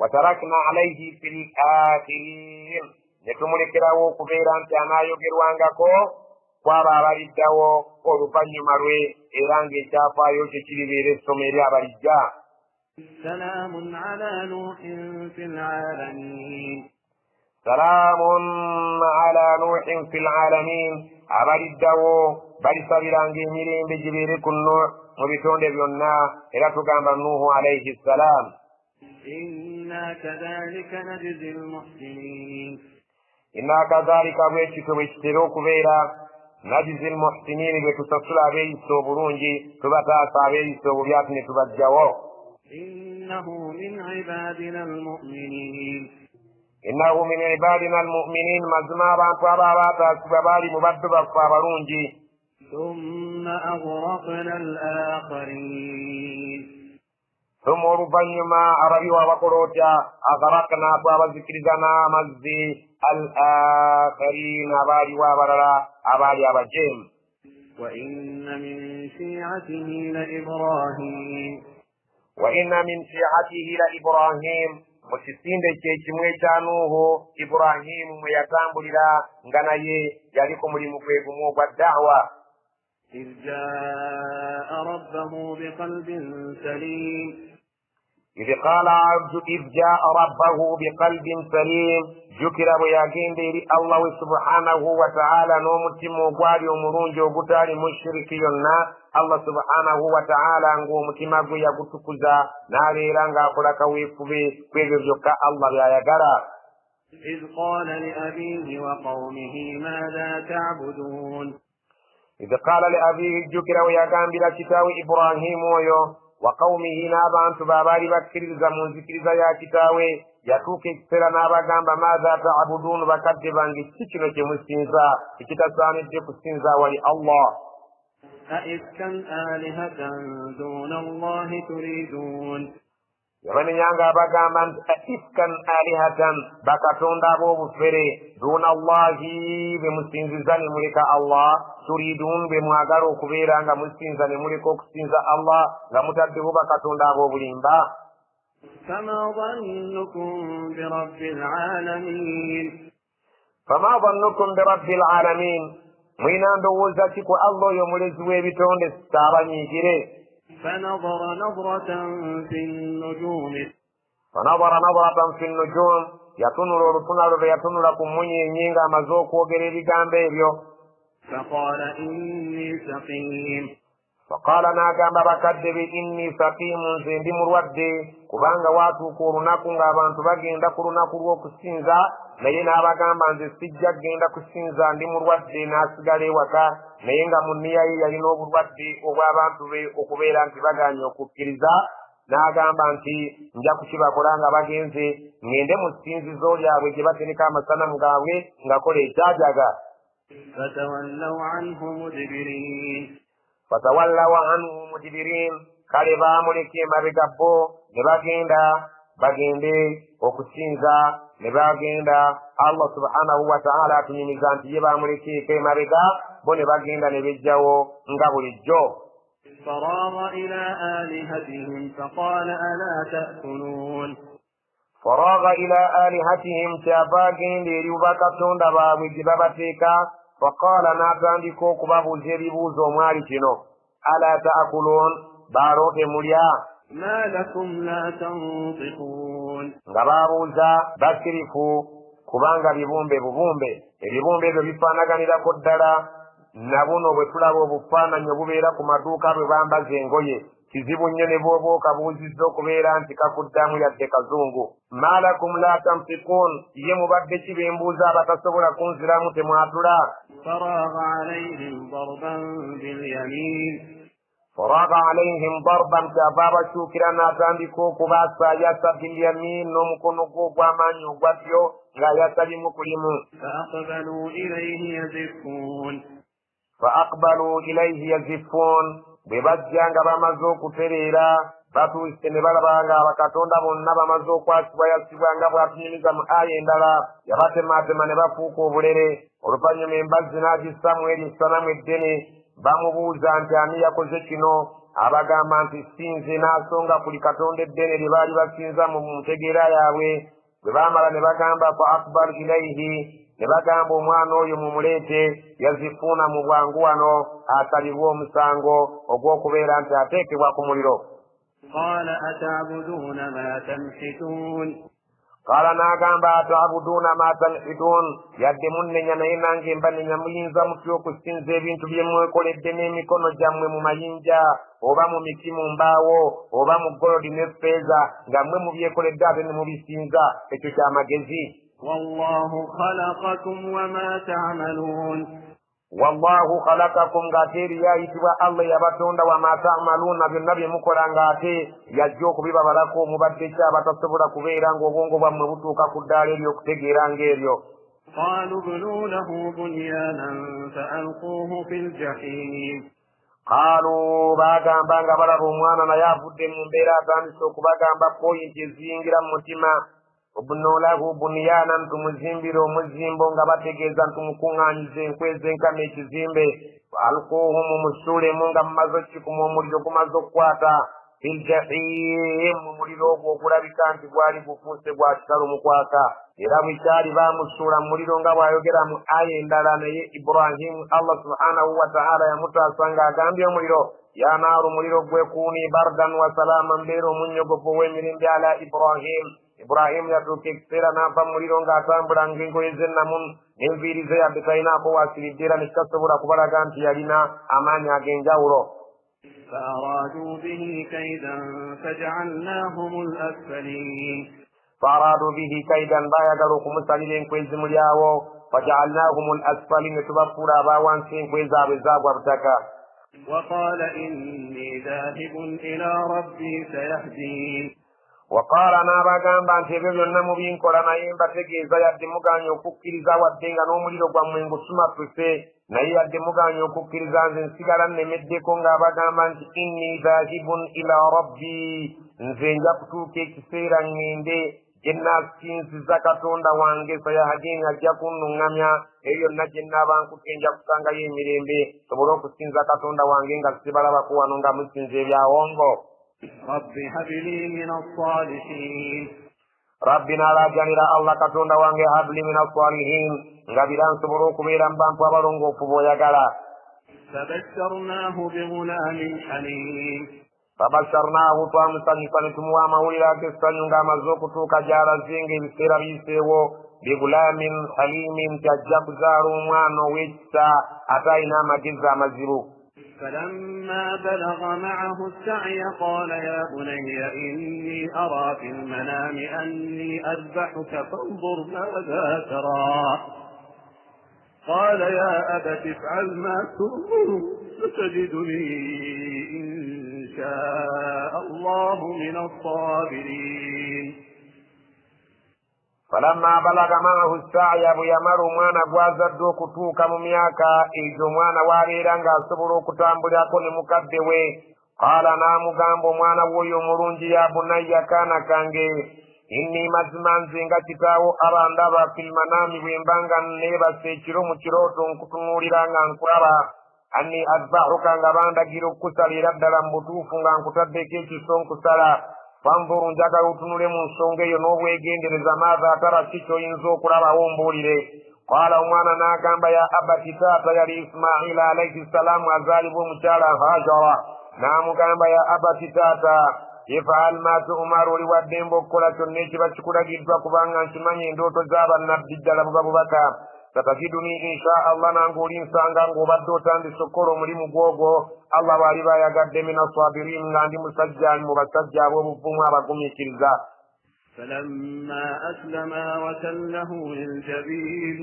watarakna alayhi fil akhirin, ne tumulekerawo okubeera nti anaayogerwangako kwabo abaliddawo oluvannyuma lwe, era ng'ekyafaayo kye kiribeera essomo eri abalijja. Salaamun ala nuuhin fil aalamiin, salaamun ala nuuhin fil aalamiin, abaliddawo balisabiranga emirembe gibeere ku Nuuh mu bitonde byonna, era tugamba Nuuhu alayhi ssalaam. Inna Inna kadhalika najzi almuhsinin. Inna kadhalika bwe kityo bwe kitera okubeera najzi almuhsinin, bwe tusasula abeeyisa obulungi, tubataasa abeeyisa obubi ate ne tubajjawo. Innahu min ibadina almu'minin. Innahu min ibadina almu'minin, mazima abantu abo abaataasibwa baali mu baddu baffe abalungi. Thumma aghraqna al-akharin. Thumma oluvannyuma ababi wabakola otya? Aghraqna, twabazikiriza n'amazzi. Al-akharin, abaaliwo abalala abaali abajeemu. Wa inna min shi'atihi la Ibrahim. Wa inna min shi'atihi la Ibrahim, mu kisinde kye kimu ekya Nuuhu Ibrahimu mwe yatambulira nga naye yali ku mulimu gwe gumu ogwa da'wa. إذ جاء ربه بقلب سليم. إذ قال عبد إذ جاء ربه بقلب سليم, jjukira bwe yagenda eri Allah we subhanahu wa ta'ala n'omutima ogwali omulungi ogutaali mu shiriki yonna. Allah subhanahu wa ta'ala ng'omutima gwe yagutukuza n'abeera ng'akola kaweefube ku ebyo byokka Allah by'ayagala. إذ قال لأبيه وقومه ماذا تعبدون. إذ قال لأبيه, jjukira bwe yagambira kitaawe Ibrahimu oyo wa qawmihi, n'abantu baabaali bakkiririza mu nzikiriza ya kitaawe. Yatuuka ekiseera n'abagamba maatha ta'buduun, bakadde bange ki kino kye musinza ekitasaanidde kusinza awali Allah. Aifkan alihatan duna Allahi turidun. Yabanenya ng'abagamba nti aifkan alihatan, bakatonda ab'obufere, duna Allahi, be musinziza ne muleka Allah, turidun, be mwagala okubeera nga musinza ne muleka okusinza Allah, nga mutaddewo bakatonda ab'obulimba. Fama dhannukum birabbil alamin. Fama dhannukum birabbil alamin, mwina ndowooza ki ku Allah oyo omulezi w'ebitonde saabanyiigire. فنظر نظرة في النجوم. فنظر نظرة في النجوم, yatunula olutunalo lwe yatunula ku mmunyeenye ng'amaze okwogera ebigambo ebyo. فقال إني سقيم. Faqaala, n'agamba bakadde be inni saqiimu, nze ndi mulwadde, kubanga waatuuka olunaku ng'abantu bagenda ku lunaku lw'okusinza, naye n'abagamba nze sijja kugenda kusinza, ndi mulwadde, n'asigala ewaka. Naye nga mu nniya ye yalina obulwadde obw'abantu be okubeera nti bagaanye okukkiriza, n'agamba nti nja kukibakola nga bagenze, ŋŋende mu ssinzizo lyabwe gye batereka amasanamu gaabwe ngakola ekyajaga. Fatawallaw anhu mudbirin. Fatawallaw anhu mudbirin, kale baamuleka emabega bo ne bagenda bagende okusinza, ne bagenda. Allah subhanahu wa ta'ala atunyumiza nti ye baamulekeeko emabega bo ne bagenda ne bejjawo nga bulijjo. Faragha ila alihatihim faqala ala ta'kulun. Faragha ila alihatihim, kyava agenda eri bakatonda baabwe gye babateeka. Faqala, n'atandika okubabuuza ebibuuzo omwali kino, ala ta'kulun, baalo temulya. Ma lakum la tantiqun. Nga babuuza basirifu kubanga bibumbe bubumbe, ebibumbe ebyo bifaanaganirako ddala na buno bwe tulaba obufaananyi obubeera ku maduuka bwe bambaza engoye. Kizibu nnyo ne bw'oba okabuuzizza okubeera nti kakuddamu yadde kazungu. Ma lakum la tantiqun, ye mubadde ki be mbuuza abatasobola kunziramu temwatula. Faragha alayhim darban bilyamin. Faragha alayhim darban, kyava abakyukira n'atandika okubasaayasa bilyamin, n'omukono gwe ogw'amaanyi ogwa ddyo ng'ayasa limu ku limu. Fa aqbalu ilayhi yaziffuun. Fa aqbalu ilayhi yaziffuun, bwe bajja nga bamaze okutereera batuuse ne balaba nga abakatonda bonna bamaze okwasibwayasibwa nga bw'atunyumiza mu aya endala. Yabatemaatema ne bafuuka obulere. Oluvannyuma embazzi n'agissamu eri essanamu eddene. Bamubuuza nti ani yakoze kino? Abagamba nti si nze, n'asonga kuli katonda eddene lye baali basinza mu ntegeera yaabwe. Bwe baamala ne bagamba fa akbar ilaihi, ne bagamba omwana oyo mumuleete, yazifuuna mu bwangu wano asalibwe omusango ogw'okubeera nti ateekebwa ku muliro. Qala ata'buduna ma tanhitun. Qaala n'agamba ataabuduuna ma tanhituun, yadde munnenya naye nange mbanenya, muyinza mutya okusinza ebintu bye mwekoledde n'emikono gyammwe mu mayinja oba mu miti mu mbaawo oba mu golodi ne ffeeza nga mmwe mubyekoledde ate ne mubisinza? Ekyo kyamagezi. Wallahu khalaqakum wama ta'maluun. Wallahu khalaqakum, ng'ate eriyo ayitibwa Allah yabatonda, wama ta'maluuna, byonna bye mukola ng'ate yajja okubibabalako. Mubadde ki abatasobola kubeera ng'obwongo bwammwe butuuka ku ddaala ery'okutegeera ng'eryo? Qaalu bnuu lahu bunyanan faalquuhu fil jahiim. Qaalu, baagamba nga balaba omwana naye avudde mu mbeera, atandise okubagamba poyinti eziyingira mu mutima. Ubnu lahu bunyanan, tumuzimbire omuzimbo, nga bategeeza ntumukuŋŋaanyize enkwe ez'enkama ekizimbe. Alquuhu, mumusuulemu nga mumaze okukikuma omuliro gumaze okukwata. Fil jahiim, mu muliro ogwo ogulabika nti gwali gufuuse gwa kitalo mu kwaka. Era bwe kyali baamusuula mu muliro nga bw'ayogera mu aya endala, naye Ibrahimu Allah subhanahu wa ta'ala yamutaasa ng'agambye omuliro, ya naaru, muliro gwe, kuuni bardan wa salaama, mbeera omunnyogovu ow'emirembe ala Ibrahim. Ibrahimu yatuuka ekiseera n'ava mu muliro ng'atambula ng'engoye z'ennamu n'enviiri ze yadde talinaako waasiridde, era ne kitasobola kubalaga nti yalina amaanyi ag'enjawulo. فأرادوا به كيدا فجعلناهم الأسفلين. فأرادوا به كيدا, baayagala okumusalira enkwe ezimuli awo. فجعلناهم الأسفلين, ne tubafuula abawansi, enkwe zaabwe zaagwa butaka. وقال إني ذاهب إلى ربي سيهدين. Waqaala, n'abagamba nti ebyo byonna mubinkola, naye mbategeeza yadde mugaanye okukkiriza, wadde nga n'omuliro gwammwe ngusumattuse, naye yadde mugaanye okukkiriza, nze nsigala nnemeddeko ng'abagamba nti inni dhahibun ila rabbi, nze nja kutuuka ekiseera ŋŋende gye nnaasinziza Katonda wange. Sayahadini, ajja kunnuŋŋamya, ebyo byonna gye nnaaba nkutte nja kusangayo emirembe, sobole okusinza Katonda wange nga sibalabako wano nga musinza ebyawongo. Rabbi habli min as-salihin. Rabbi, n'alaajanira Allah Katonda wange, habli min as-salihin, nga bira nsobole okubeera mu bantu abalongoofu b'oyagala. Fabasharnahu bighulamin halim. Fabasharnahu, twamusanyusa ne tumuwa amawulire ag'essanyu ng'amaze okutuuka gy'alaze ng'ebiseera biyiseewo. Bigulamin halimin, nti ajja kuzaala omwana ow'ekisa ate alina amagezi amazibu. فلما بلغ معه السعي قال يا بني إني أرى في المنام أني أذبحك فانظر ماذا ترى. قال يا أبت افعل ما تؤمر ستجدني إن شاء الله من الصابرين. Falamma balaga maahu saaya, bwe yamala omwana gw'azadde okutuuka mu myaka egyo omwana w'abeera ng'asobola okutambulirako ne mukadde we, qaala, n'amugamba omwana w'oyo omulungi, ya bunayya, kaana kange, inni, mazima nze nga kitaawo, aba, ndaba, filmanaami, bwe mba nga neebase ekiro mu kirooto nkutunuulira nga nkulaba, anni azbahuka, nga bandagira okukusala, era ddala mu butuufu nga nkutaddeko ekiso nkusala. Fanzuru, njagala otunule mu nsonga eyo n'obwegendereza, maatha atara, ki ky'oyinza okulabawo mbuulire. Qaala, omwana n'agamba, ya abati, taata, yali Ismaila alaihi ssalaamu azaalibwa omukyala Hajara, n'amugamba, ya abati, taata, ifaal ma tu'maru, oli waddembe okukola kyonna ekiba kikulagiddwa, kubanga nkimanyi endooto z'abannabbi ddala buba bubaka. Satajiduni insha Allah, nange olinsanga ng'obadde otandise okukola omulimu gwogwo, Allah bw'aliba ayagadde, mina sabirin, nga ndi musajja mu basajja ab'obuvumu abagumiikiriza. Falamma aslama watallahu liljabin.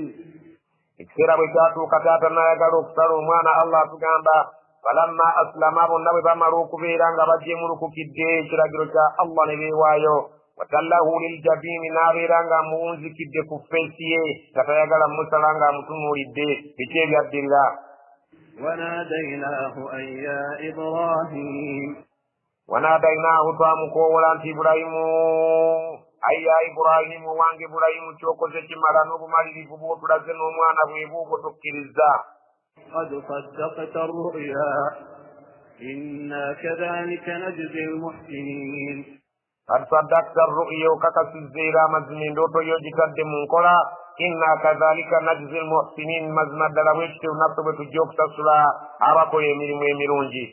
Ekiseera bwe kyatuuka taata n'ayagala okusala omwana, Allah atugamba falamma aslama, bonna bwe bamala okubeera nga bagyemulukukidde ekiragiro kya Allah ne beewaayo, watallahu liljabini, n'abeera ng'amuwunzikidde ku feesi ye nga tayagala musala ng'amutunuulidde. Biki ebyaddirira? Wanadainahu an ya Ibrahim. Wanadainahu, twamukoowola nti Ibulayimu, ayya Iburahimu, wange Ibulayimu, ky'okoze kimala n'obumalirivu bw'otulaze n'omwana bwe bw'obwo tukkiriza. Qad saddaqta ru'ya inna kadhalika najzi al-muhsinin. Qad saddaqta ru'ya, okakasizza era amazima endooto yo gitadde mu nkola. Inna kadhalika najzi al-muhsinin, mazima ddala bwe tutyo naffe bwe tujja okusasula abakola emirimu emirungi.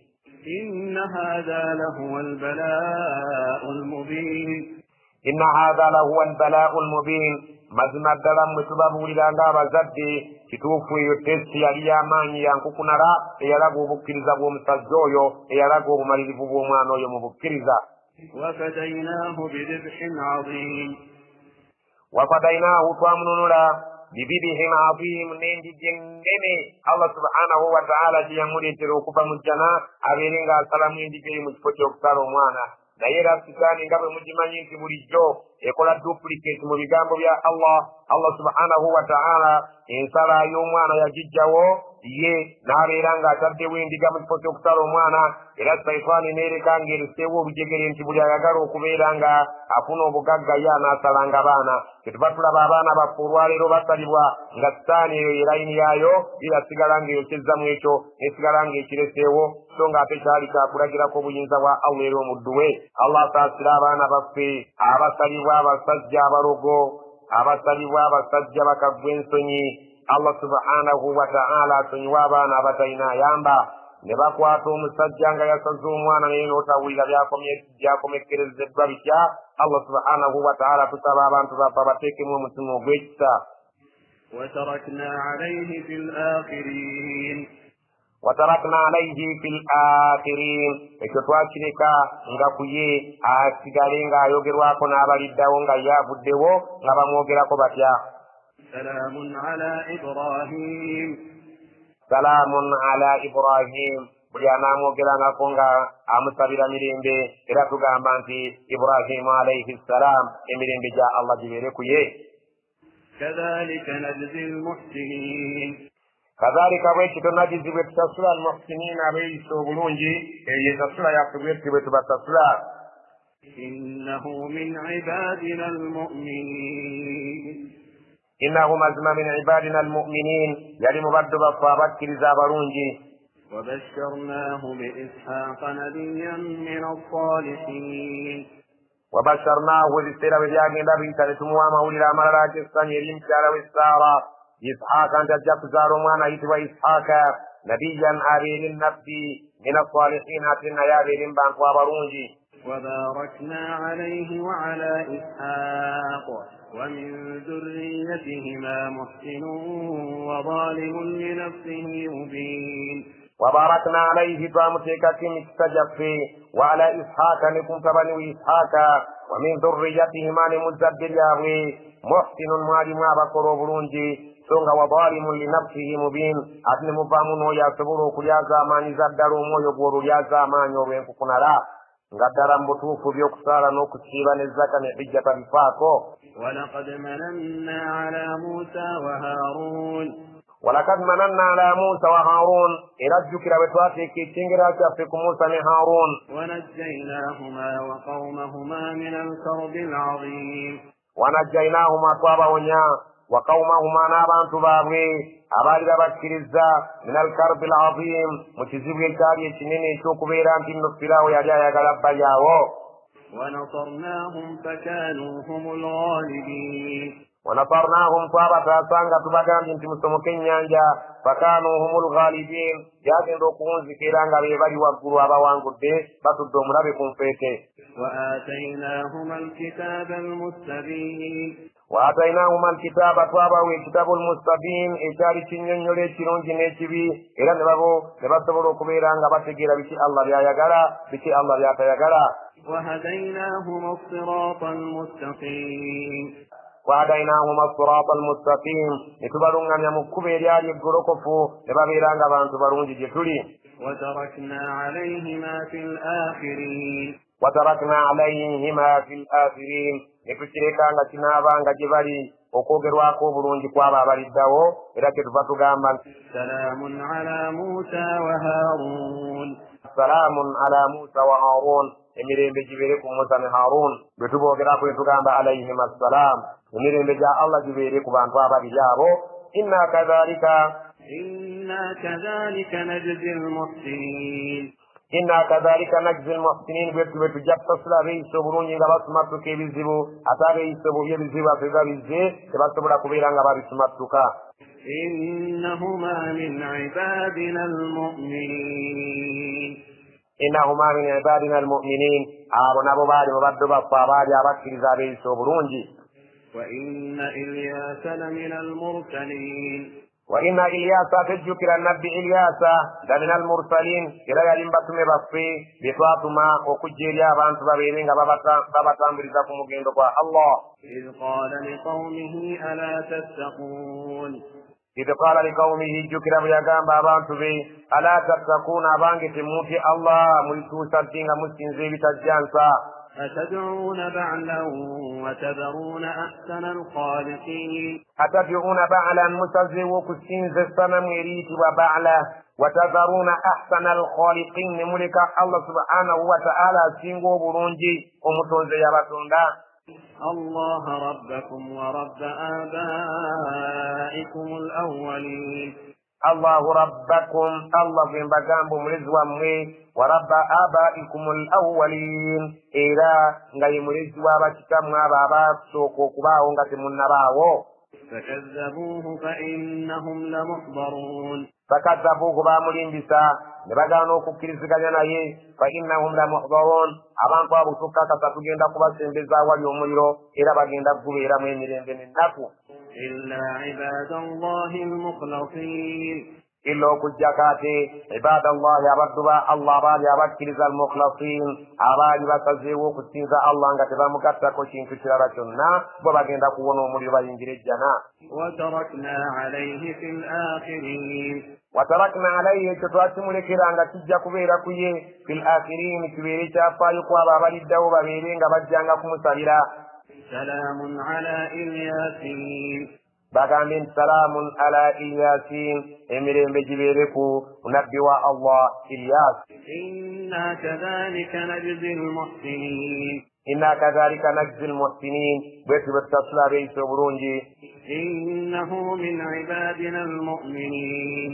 Inna hadha lahuwa al-bala'u al-mubin. Inna haadha lahuwa albalaau lmubin, mazima ddala mmwe tubabuulira ng'abazadde kituufu eyo testi yali y'amaanyi ya nkukunala eyalaga obukkiriza bw'omusajja oyo, eyalaga obumalirivu bw'omwana oyo mu bukkiriza. Wafadainahu bidibhin azim, wafadainahu twamununula bidibihin azim, n'enjiji ennene Allah subhanahu wa ta'ala gye yamuleetera okuva mu jjana abeere ng'asalamu enjiji eyo mu kifo ky'okusala omwana. Naye era sitaani nga bwe mugimanyi nti bulijjo ekola duplicate mu bigambo bya Allah, Allah subhanahu wa ta'ala ensala y'omwana yagijjawo ye n'abeera ng'ataddewo endiga mu kifo ky'okusala omwana. Era saitaani n'ereka ng'ereseewo olujegere nti buli ayagala okubeera nga afuna obugagga ye anaasalanga baana. Kyetuva tulaba abaana baffe olwaleero basalibwa nga sitaani eyo ye layini yaayo ye yasigala ng'eyokyezza mu ekyo n'esigala ng'ekireseewo, so ng'ate kyali kyakulagirako obuyinza bwa Allah era omuddu we. Allah asaasira abaana baffe abasalibwa abasajja abalogo, abasalibwa abasajja bakaggwa ensonyi. Allah subhanahu wa ta'ala asonyiwe abaana abatalina ayamba. Ne bakwata omusajja nga yasaze omwana naye n'otawulira byakomekkerezeddwa bitya. Allah subhanahu wa ta'ala tusaba abantu baffe abateekemu omutima ogw'ekisa. Watarakna alayhi fil akhirin, watarakna alayhi fil akhirin, ekyo twakireka nga ku ye asigale ng'ayogerwako n'abaliddawo nga ye avuddewo nga bamwogerako batya. Salaamun ala Ibrahim, salaamun ala Ibrahim, buli anaamwogerangako nga amusabira mirembe. Era tugamba nti Ibrahimu alayhi ssalaam, emirembe gya Allah gibeere ku ye. Kadhalika najzi almuhsinin, kadhalika bwe kityo najizi bwe tusasula almuhsinin, abeeyisa obulungi. Eyo ye nsasula yaffe bwetyo bwe tubasasula. Innahu min ibadina almu'minin, innahu mazima min ibadina almu'minin, yali mu baddu baffe abakkiriza abalungi. Wabasharnahu biishaqa nabiyyan min assalihin, wabasharnahu ebiseera bwe byagenda biyita ne tumuwa amawulire amalala ag'essanyu eri mukyala we Saara Ishaaka nti ajja kuzaala omwana ayitibwa Ishaaka, nabiyyan abeere nabbi, min assalihin, ate naye abeere mu bantu abalungi. Wabarakna alayhi wa ala Ishaaq wa min dhurriyyatihima muhsinun wa zalimun li nafsihi mubin. Wabarakna alayhi, twamuteekako emikisa gyaffe, wa ala Ishaaka, ne ku mutabani we Ishaaka, wa min dhurriyyatihima, ne mu zzadde lyabwe, muhsinun, mwalimu abakola obulungi, so nga wa zalimun li nafsihi mubin, ate ne muvaamu n'oyo asobola okulyaza amaanyi za ddala omwoyo gwe olulyaza amaanyi olw'enkukunala, nga ddala mu butuufu by'okusaala n'okusiiba ne zaka ne hijja tabifaako. Walaqad mananna ala Musa wa Harun, walakad mananna ala Musa wa Harun, era jjukira bwe twateeka ekyengera kyaffe ku Musa ne Harun. Wanajjaynahuma wa qawmahuma min alkarbi alazim, wanajjaynahuma, twabawonya, wa qawmahuma, n'abantu baabwe abaali babakkiriza, min alkarbi alazim, mu kizibu ekyali ekinene eky'okubeera nti nno Firaawo yali ayagala bbalyawo. Wanasarnahum fakanuu humul ghalibin, wanasarnahum, twabataasa nga tubagambye nti musomoke ennyanja, fakanuu humul ghalibin, byagenda okuwunzika era nga be bali waggulu abawangudde batudde omulabe ku nfeete. Wa ataynahuma alkitaba almustabin, wa ataynahuma alkitaba, twabawa ekitabo almustabin ekyali kinnyonnyola ekirungi n'ekibi, era ne basobola okubeera nga bategeera biki Allah by'ayagala, biki Allah by'atayagala. Wa hadaynahuma as-sirata almustaqim, wahadainahuma sirata almustaqim, ne tubaluŋŋamya mu kkubo eryali eggolokofu, ne babeera nga bantu balungi gye tuli. Watarakna alayhima fil akhirin, watarakna alayhima fil akhirin, ne tukireka nga kinaabanga gye bali okwogerwako obulungi kw'abo abaliddawo. Era kyetuva tugamba nti salaamun ala Musa wa Harun, salaamun ala Musa wa Harun, emirembe gibeere ku Musa ne Harun. Bwe tuboogerako ne tugamba alayhima assalaam, emirembe gya Allah gibeere ku bantu ababiri abo. Inna kadhalika, inna kadhalika najzi almuhsinin, inna kadhalika najzi almuhsinin, bwe tujja kusasula abeeyisa obulungi nga basumattuka ebizibu, ate abeeyisa obubi ebizibu baffe biba bizze tebasobola kubeera nga babisumattuka. Innahuma min ibadina almu'minin, Innahuma min ibadina almu'minin, abo nabo baali mu baddu baffe abaali abakkiriza abeeyisa obulungi. Wa inna Ilyasa lamina almursalin, wa inna Ilyasa, tejjukira nabbi Ilyasa, lamina almursalin, era yali mu batume baffe be twatuma okujja eri abantu babeere nga babatambuliza ku mugendo gwa Allah. Idh qala liqawmihi ala tattaqun, idh qala liqawmihi, jjukira bwe yagamba abantu be, ala tattaquuna, abange temutye Allah, mulituusa ddi nga musinza ebitajja nsa. Atad'uuna ba'lan wa tadharuuna ahsana alkhaliqin, atad'uuna ba'lan, musazeewo okusinza essanamu eriyitibwa Ba'la, wa tadharuuna ahsana alkhaliqin, ne muleka Allah subhanahu wa ta'ala asinga obulungi omutonzi yabatonda. Allah rabbakum wa rabba abaikum alawwalin, Allahu rabbakum, Allah gwe mbagamba omulezi wammwe, wa rabba abaikum alawwalin, era nga ye mulezi w'abakitammwe abo abasooka okubaawo nga temunnabaawo. Fakazzabuuhu fa innahum lamuhdarun, fakazzabuuhu, baamulimbisa ne bagaana okukkiriziganya naye, fa innahum lamuhdarun, abantu abo tukkakasa tugenda kubasembeza awali omuliro era bagenda kugubeeramu emirembe n'ennaku. Illa ibadallahi almukhlasin, illa okuggyako ate ibadallahi, abaddu ba Allah abaali abakkiriza, almukhlasin, abaali basazeewo okusinza Allah nga tebamugattako kintu kirala kyonna, bo bagenda kuwona omuliro bayingire ejjana. Watarakna alayhi fil akhirin, watarakna alayhi, ekyo twakimulekera nga kijja kubeera ku ye, fil akhirin, kibeere kyafaayo ku abo abaliddawo babeere nga bajjanga kumusabira. Salaamun ala Ilyasin, bagambye nti salaamun ala Ilyasin, emirembe gibeere ku nabbi wa Allah Ilyas. Inna kadhalika najzi almuhsinin, inna kadhalika najzi almuhsinin, bwe tutyo bwe tusasula abeeyisa obulungi. Innahu min ibadina almu'minin,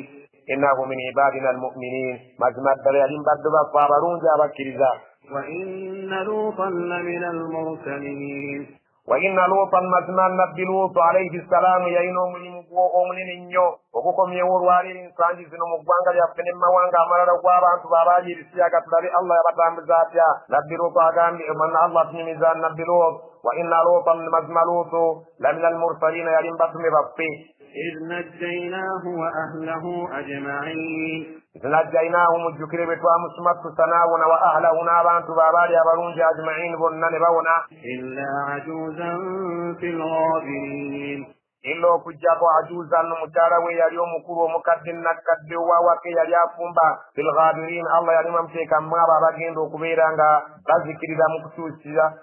innahu min ibadina almu'minin, mazima ddala yali mu baddu baffe abalungi abakkiriza. Wa inna Lutan lamina almursalin, wa inna Lutan, mazima nabbi Lutu alayhi ssalaamu yalina omulimu gwo omunene nnyo ogukomyewo olwaleero ensangi zino mu ggwanga lyaffe ne mu mawanga amalala gw'abantu baabaali ebisiyaga, tulabe Allah yabatambuza atya. Nabbi Lutu agambye, Allah atunyumiza nabbi Lutu, wa inna Lutan, mazima Lutu lamina almursalina, yali mu batume baffe. Idh najjaynaahu wa ahlahu ajma'in, idh najjaynaahu, mujjukire bwe twamusumattusa n'awona, wa ahlahu, n'abantu be abaali abalungi, ajma'in, bonna ne bawona. Illa ajuzan fil ghabirin, illa okuggyako ajuzan, mukyala we yali omukulu omukadde nakkadde owawaka eyali afumba, fil ghabirin, Allah yali amuteeka mu abo abagenda okubeera nga bazikirira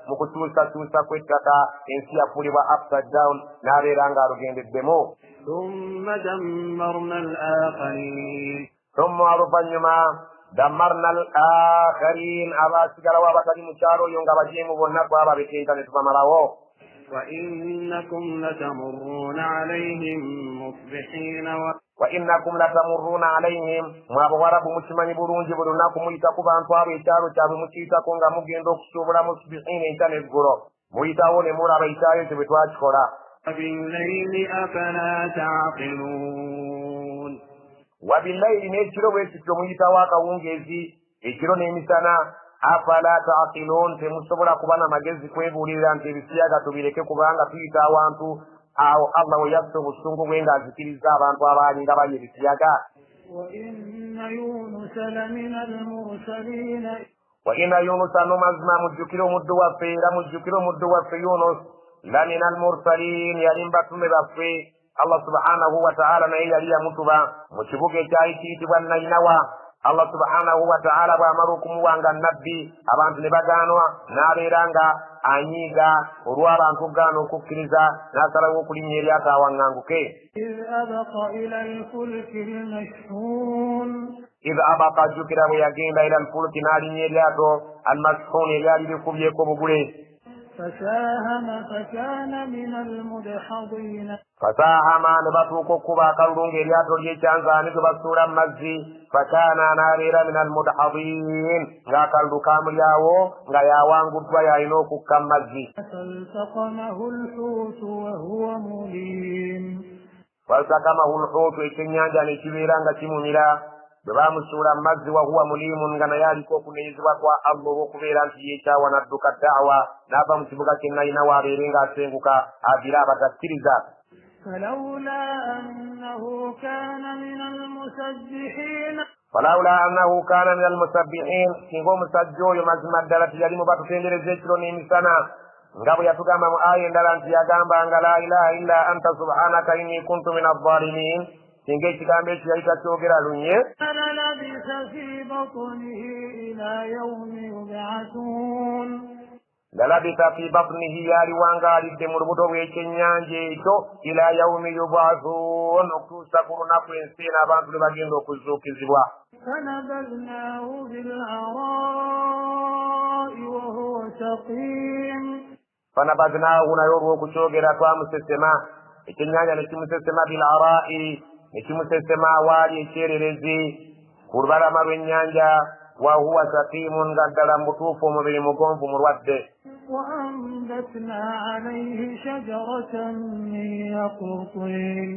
mu kukyusakyusa kw'ettaka, ensi yafuulibwa upside down, n'abeera ng'alugendeddemu. Thumma dammarna al-akharin, thumma oluvannyuma dammarna al-akharin, abaasigalawo abatali mu kyalo oyo nga bajeemu bonna twababetenka ne tubamalawo. Wa innakum latamurruuna alayhim musbihina, wa innakum latamurruuna alayhim, mwe abawarabu mukimanyi bulungi buli lunaku muyita ku bantu abo ekyalo kyabwe mukiyitako nga mugenda okusuubula, musbihina, enkya n'eggulo muyitawo ne mulaba ekyayo ekyo bwe twakikola. Wabillayli afala ta'qilun, wabillayli, n'ekiro bwe kityo muyitawo akawungeezi, ekiro n'emisana, afala ta'qilun, temusobola kuba na magezi kwebuulirira nti ebisiyaga tubireke kubanga tuyita awantu awo Allah we yassa obusungu bwe ng'azikiriza abantu abaali nga bali ebisiyaga. Wa inna Yunusa lamina almursalin, wa inna Yunusa, no mazima mujjukire omuddu waffe, era mujjukire omuddu waffe Yunus, lamina almursalin, yali mu batume baffe. Allah subhanahu wa ta'ala naye yali yamutuba mu kibuga ekyali kiyitibwa Nainawa. Allah subhanahu wa ta'ala bw'amala okumuwanga nabbi, abantu ne bagaanwa, n'abeera nga anyiiga olw'abantu okugaana okukkiriza, n'asalawo okulinnya eryato awaŋŋanguke. Idh abaqa ila alfulki almashhun, idh abaqa, jjukira bwe yagenda ila alfulki, n'alinnya eryato almashhun, eryali likubyeko obugule. Fasahama fakana min almudhadin, fasahama, ne batuuka okkuba akalulu ng'eryato ly'ekyanzaani gwe basuula mu mazzi, fakana, n'abeera min almudhadin, ng'akalulu kamulyawo nga yawanguddwa yalina okukka mu mazzi. Faltaqamahu alhuutu wa huwa mulim, faltaqamahu alhuutu, ekyennyanja ne kibeera nga kimumira. Bwe baamusuula mu mazzi wahuwa muliimun, nga naye aliko okunenyezebwa kwa Allah olw'okubeera nti yeekyawa n'adduka daawa n'ava mu kibuga kye Nayinawa abeere ng'asenguka avire abatakkiriza. فلولا أنه كان من المسبحين falawula annahu kaana min almusabbihin, singa omusajja oyo mazima ddala teyali mu batutendereza ekiro n'emisana, nga bwe yatugamba mu aya endala nti yagambanga la ilaha illa anta subhanaka inni kuntu min azzalimin, singa ekigambo ekyo yali takyogera lunye للبث في بطنه إلى يوم يبعثون lalabisa fi batnihi, yaliwangaalidde mu lubuto bw'ekyennyanja ekyo ila yaumi yubathun, okutuusa ku lunaku ensi eno abantu lwe bagenda okuzuukizibwa. فنبذناه بالعراء وهو سقيم fanabadnaahu, naye olw'okukyogera twamusesema ekyennyanja ne kimusesema bilarai, ne kimusesema awaali ekyererezi ku lubalama lw'ennyanja, wahuwa sakiimun, nga ddala mu butuufu omubiri mugonvu mulwadde. وأنبتنا عليه شجرة من يقطين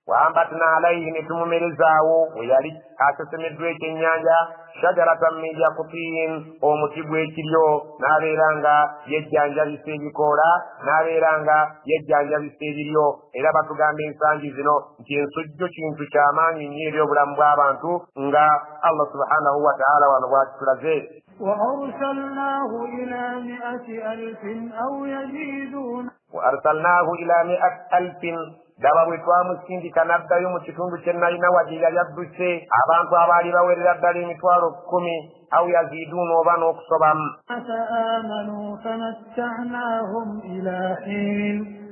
waambatna alaihi, ne tumumerezaawo we yali asesemeddwa ekyennyanja shajaratan min yakutiin, omuti gw'ekiryo, n'abeera nga yejjanjabisa ebikoola, n'abeera nga yejjanjabisa ebiryo. Era batugamba ensangi zino nti ensujju kintu kyamaanyi nnyo eri obulamu bw'abantu, nga Allah subhanahu wa taala wano bw'akitulaze. وأرسلناه إلى 100,000 أو يزيدون wa arsalnaahu ila miati alfin, ddaba bwe twamusindika n'addayo mu kitundu kye Nayinawa gye yali adduse, abantu abaali bawerera ddala 110,000 aw yaziiduuna oba n'okusobamu. فآمنوا فمتعناهم إلى حين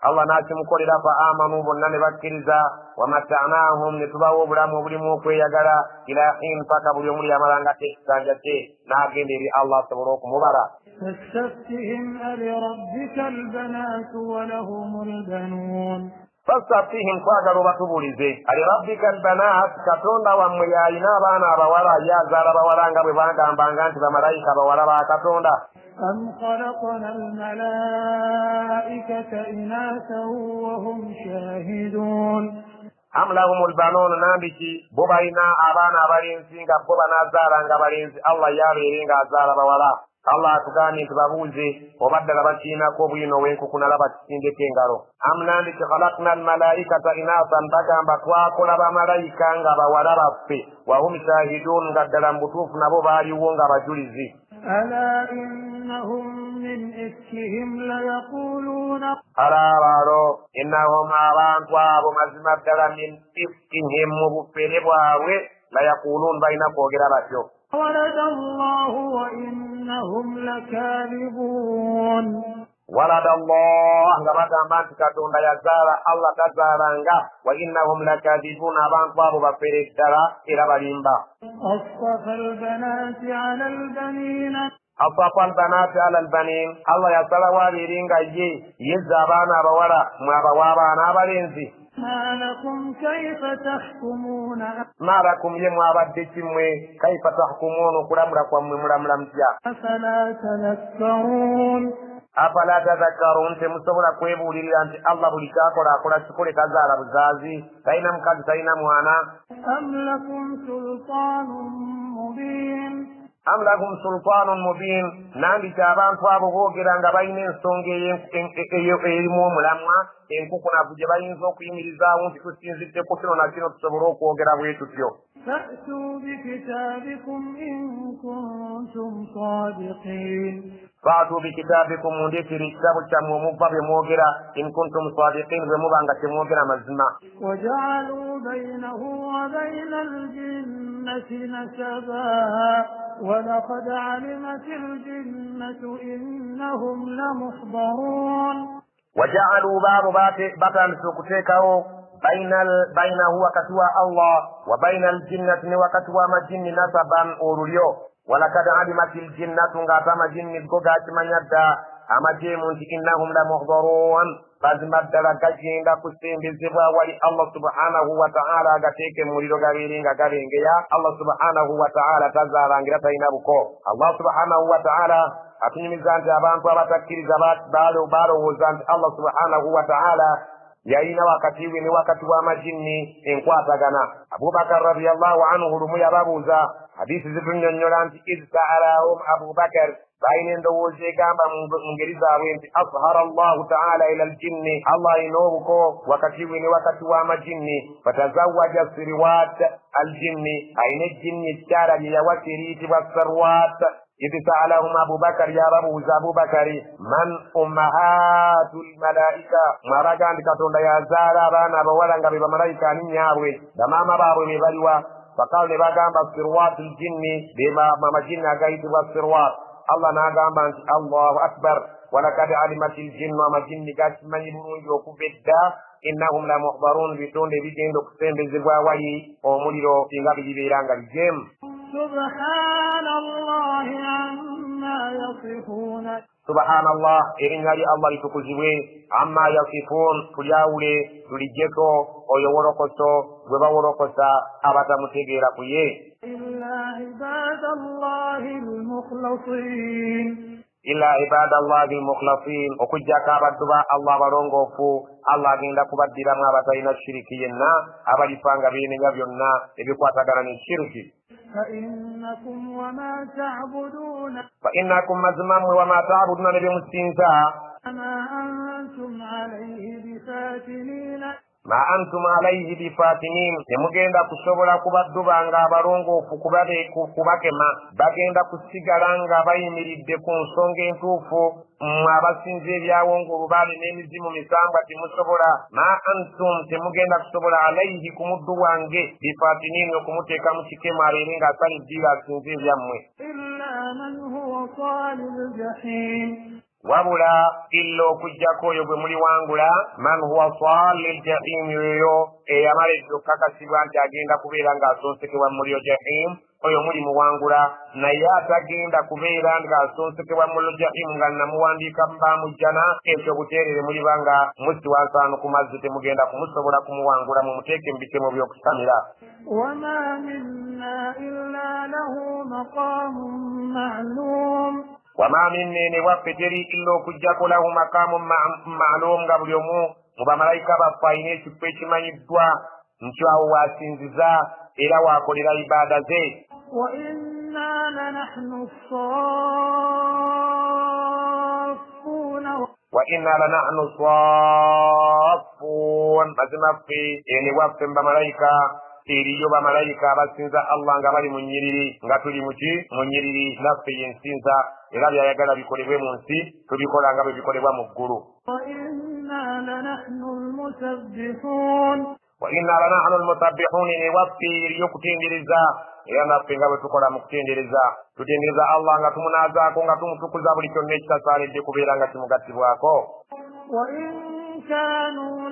Allah n'akimukolera fa amanu, bonna ne bakkiriza, wamattanaahum, ne tubawa obulamu obulimu okweyagala ila hin, paka buli omu yamalangako ekisanja kye n'agenda eri Allah asobole okumubala. فاستفتهم ألربك البنات ولهم البنون fastaftihim, twagala obatubuulize alirabbika albanaat, Katonda wammwe y'alina abaana abawala, ye azaala bawala nga bwe bagambanga nti bamalayika bawala ba Katonda. أم خلقنا الملائكة إناثا وهم شاهدون am lahumul banuun, nandiki bo balina abaana abalenzi nga bo banaazaala nga balenzi, Allah y'abeere ng'azaala bawala. Allah atugambye nti babuuze oba ddala bakiinako obwino obw'enkukunala bakisindeko engalo. Am nandiki khalakna almalaikata inaasan, bagamba twakola bamalayika nga bawala baffe, wahum shahidun, nga ddala mu butuufu nabo baaliwo nga bajulizi. ألا إنهم من إفكهم ليقولون ala baalo innahum, abantu abo mazima ddala min ifkihim, mu bufere bwabwe layakulun, balina kwogera batyo. ولد الله وإنهم لكاذبون walada Allah, nga bagamba nti Katonda yazaala, Allah tazaalanga, wa innahum lakadibun, abantu abo bafere ddala era balimba. أصطفى البنات على البنين asafa albanaati ala albanin, Allah yasalawo abeere nga ye yezza abaana abawala mwe abawa abaana abalenzi. ما لكم كيف تحكمون maalakum, ye mwabadde kimmwe, kaifa tahkumuun, okulamula kwammwe mulamula mutya. أفلا تذكرون afala tadhakkarun, temusobola kwebuulirira nti Allah buli kyakola akola kikole, tazaala buzaazi, talina mukazi, talina mwana. أم لكم سلطان مبين am lahum sultaanun mubin, nandiki abantu abo boogera nga balina ensonga erimu omulamwa enkukunavu gye bayinza okuyimirizaawo nti tusinzidde ku kino na kino tusobole okwogera bwe tutyo. فأتوا بكتابكم إن كنتم صادقين faatu bikitaabikum, mundeetere ekitabo kyammwe omuva bye mwogera, in kuntum sadiqin, bwe muba nga temwogera mazima. وجعلوا بينه وبين الجنة نسبا ولقد علمت الجنة إنهم لمحضرون wajaaluu, baabo batandise okuteekawo bainahu, wakati wa Allah, wa baina aljinnati, ne wakati w'amajinni, nasaban, olulyo. Walakad alimat aljinnatu, ng'ate amajinni go gakimanya dda amajeemu nti innahum lamuhdarun, mazima ddala gagenda kusembezebwa wali Allah subhanahu wa ta'ala agateeke mu muliro gabeere nga gabengeya. Allah subhanahu wa ta'ala tazaalangira, talina buko. Allah subhanahu wa ta'ala atunyumiza nti abantu abatakkiriza balowooza nti Allah subhanahu wa ta'ala Yalina wakati we ne wakati w'amajinni enkwatagana. Abubakar radiyallahu anhu lumu yababuuza, hadisi zitunnyonnyola nti iz sa'alahum Abubakar, balina endowooza egamba mu ngeri zaabwe nti azhara Allahu ta'ala ila aljinni, Allah alina obuko wakati we ne wakati w'amajinni. Fatazawaja sirwat aljinni, alina ejjinni ekikyala lye yawasa eriyitibwa sarwat. Idh sa'alahum Abubakar, yababuuza Abubakari, man ummahatul malaika, mwabaga nti Katonda yazaala abaana abawala nga be bamalayika ani nnyaabwe, bamaama baabwe be baliwa? Faqaalu, ne bagamba sirwatul jinni, be amajinni agayitibwa sirwat. Allah n'agamba nti Allahu akbar, walakad alimatil jinnu, amajinni gakimanyi bulungi okuva edda, innahum la muhdarun, bitonde ebigenda okusembezebwa awali omuliro singa biribeera nga bijeemu. Subhanallahi amma yasifun. Subhanallah, erinnya lya Allah litukuzibwe, amma yasifun, tulyawule tulijjeko oyo wolokoso gwe bawolokosa abatamutegeera ku ye. Illa ibadallahi almukhlasin. Illa ibadallahi almukhlasin, okuggyako abaddu ba Allah abalongoofu. Allah agenda kubaddiramu abatalina shiriki yenna, abalifa nga beenenya byonna ebikwatagana ne shiriki. فإنكم وما تعبدون. فإنكم مزمام وما تعبدون نبي musinza. ما أنتم عليه بفاتنين. Ma antum alayhi bifatinin, temugenda kusobola kubadduba nga abalongoofu kubakema, bagenda kusigala nga bayimiridde ku nsonga entuufu. Mmwe abasinza ebyawongo olubaale n'emizimu misambwa temusobola. Ma antum, temugenda kusobola alayhi, ku muddu wange, bifatinin, okumuteeka mu kikemo abeere ng'asala eddiiro asinze ebyammwe. Illa man huwa salil jahim. Wabula illa okuggyako oyo gwe muliwangula, man huwa salil jahim, oyo eyamala edda okukakasibwa nti agenda kubeera ng'asonsekebwa mu muliro jahim, oyo mulimuwangula. Naye atagenda kubeera ng'asonsekebwa mu muliro jahim nga namuwandiika mubamujjana, ekyo buteerere muliba nga musiwa nsaano ku mazzi, temugenda kumusobola kumuwangula, mumuteeke mu bitemo by'okusamira. Wama minna illa lahu maqamun ma'lum. Wama minna, ne waffe teri illa okuggyako lahu maqaamun ma'lum, nga buli omu mu bamalayika baffe alina ekifo ekimanyiddwa nti awo waasinziza era waakolera ibaada ze. Wa inna lanahnu saffun. Wa inna lanahnu saffun, mazima ffe ene waffe mu bamalayika eriyo bamalayika abasinza Allah nga bali mu nnyiriri, nga tuli muki mu nnyiriri, naffe yensinza era byayagala bikolebwe mu nsi tubikola nga bwe bikolebwa mu ggulu. Wa inna lanahnu almusabbihun. Wa inna lanahnu almusabbihun, ne waffe eriyo okutendereza era naffe nga bwe tukola mu kutendereza, tutendereza Allah nga tumunaazaako nga tumutukuza buli kyonna ekitasaanidde kubeera nga kimugattibwako. Wa in kaanu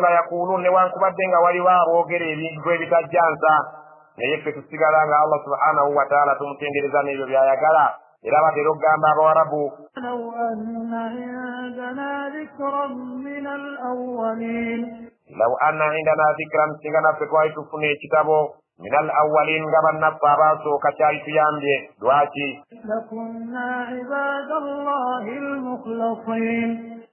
la yaquluun, newankubadde nga waliwo aboogera ebintu ebitajjansa, naye ffe tusigala nga Allah subhanahu wa taala tumutendereza n'ebyo by'ayagala. Era batera okugamba Abawarabu, law anna indana dhikran, singa naffe twali tufuna ekitabo min al awwalin, nga bannaffe abaasooka kyali tuyambye. Lwaki?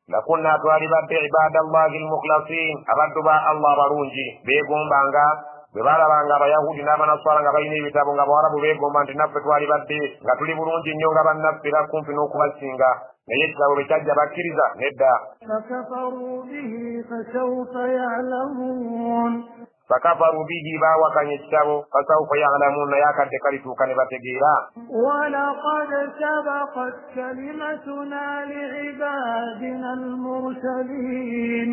Lakunna, twalibadde ibadallahi almukhlasin, abaddu ba Allah abalungi. Beegombanga bwe balabanga Abayahudi n'Abanaswara nga balina ebitabo, nga Abawarabu beegomba nti naffe twalibadde nga tuli bulungi nnyo nga bannaffe era kumpi n'okubasinga, naye ekitabo bwe kyajja bakkiriza nedda. Fakafaru bihi, baawakanya ekitabo, fasawfa ya'lamuun, naye akadde kalituuka ne bategeera. Walaqad sabaqat kalimatuna liibadina almursalin.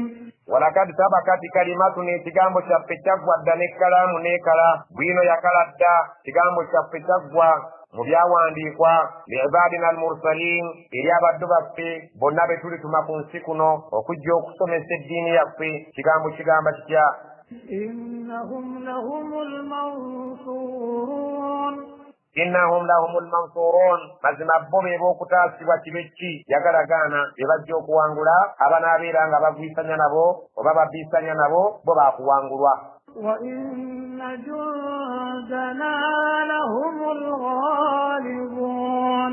Walakad sabakat kalimatuna, ekigambo kyaffe kyaggwa dda n'ekkalaamu n'ekala, bwino yakala dda, kigambo kyaffe kyaggwa mu byawandiikwa liibadina almursalin, eri abaddu baffe bonna be tulituma ku nsi kuno okujja okusomesa eddiini yaffe. Kigambo kigamba kitya? Innahum lahumul mansurun. Innahum lahumul mansurun, mazima bo be b'okutaasibwa kibe ki yagalagaana, be bajja okuwangula abanaabeera nga bagwisanya nabo oba babisanya nabo, bo baakuwangulwa. Wa inna jundana lahumul ghalibun.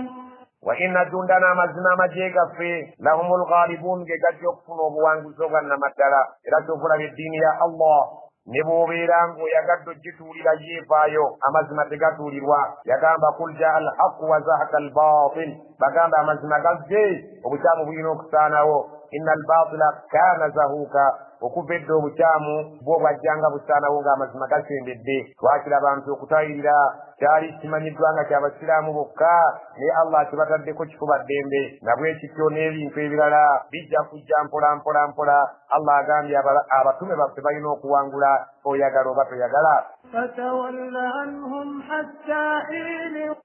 Wa Wa inna jundana amazima amagye gaffe lahumul ghalibun, ge gajja okufuna obuwanguzi obwa nnamaddala. Era kyovulaba eddiini ya Allah ne bw'obeera ng'oyagadde ogituulira yeevaayo, amazima tegatuulirwa. Yagamba kul jaa al haqu wa zahaka al batil, bagamba amazima gazze, obukyamu bulina okusaanawo. Inna al batila kaana zahuuka, okuva edda obukyamu bwo bwajjanga busaanawo ng'amazima gasembedde. Twakiraba nti okutayirira kyali kimanyiddwa nga kyabasiraamu bokka, naye Allah akibataddeko kifuba ddembe. Nabwe kityo n'ebintu ebirala bijja kujja mpola mpola mpola. Allah agambye abatume baffe balina okuwangula, oyagala oba toyagala.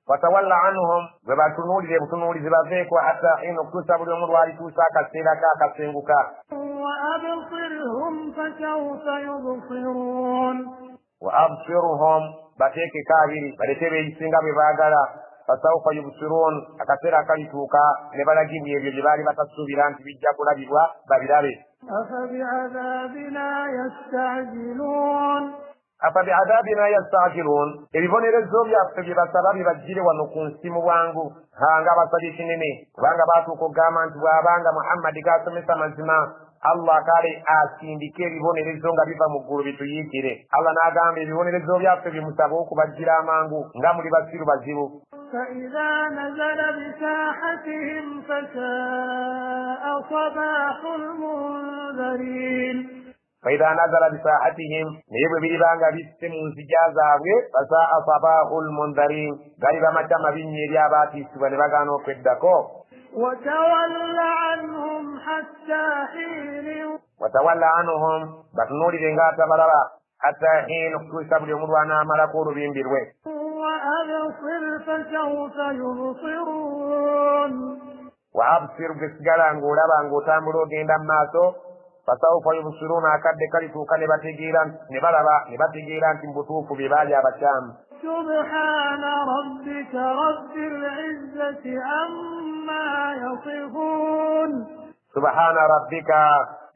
Fatawalla anhum, bwe batunuulire butunuulizi baveeko hatta hiin, okutuusa buli omu lwalituusa akaseera ke akasenguka. Wa absirhum, bateekeko abiri, baleke beeyisinga bwe baagala. Fasawufa yubsirun, akaseera akalituuka ne balagibwa ebyo bye baali batasuubira nti bijja kulabibwa babirabe. Afabiadhabina yastajilun, ebibonerezo byaffe bye basaba bibajjire wano ku nsi mu bwangu. Nga basabye kinene, kubanga baatuuka okugamba nti bw'abanga Muhammadi g'asomesa mazima, Allah kale asindike ebibonerezo nga biva mu ggulu bituyiikire. Allah n'agamba ebibonerezo byaffe bimusaba okubajjira amangu nga muli basiru bazibu. فإذا نزل بساحتهم فساء صباح المنذرين. فإذا نزل بساحتهم, naye bwe biribanga bisse mu nzija zaabwe, fasaa sabaahu lmundharin, galiba makya mabi nnyo eri abaatiisibwa ne bagaana okweddako. وتول عنهم حتى حين, watawalla anhum, batunuulire ng'atabalaba, hatta hiin, okutuusa buli omu lw'anaamalako olubimbi lwe. وأبصر فسوف يبصرون. Wa absir, gwe sigala ng'olaba ng'otambula ogenda mu maaso. Fasawufa yubsiruuna, akadde kalituuka ne bategeera, ne balaba ne bategeera nti mu butuufu bye baali abakyamu. سبحان ربك رب العزة عما يصفون. Subhana rabbika,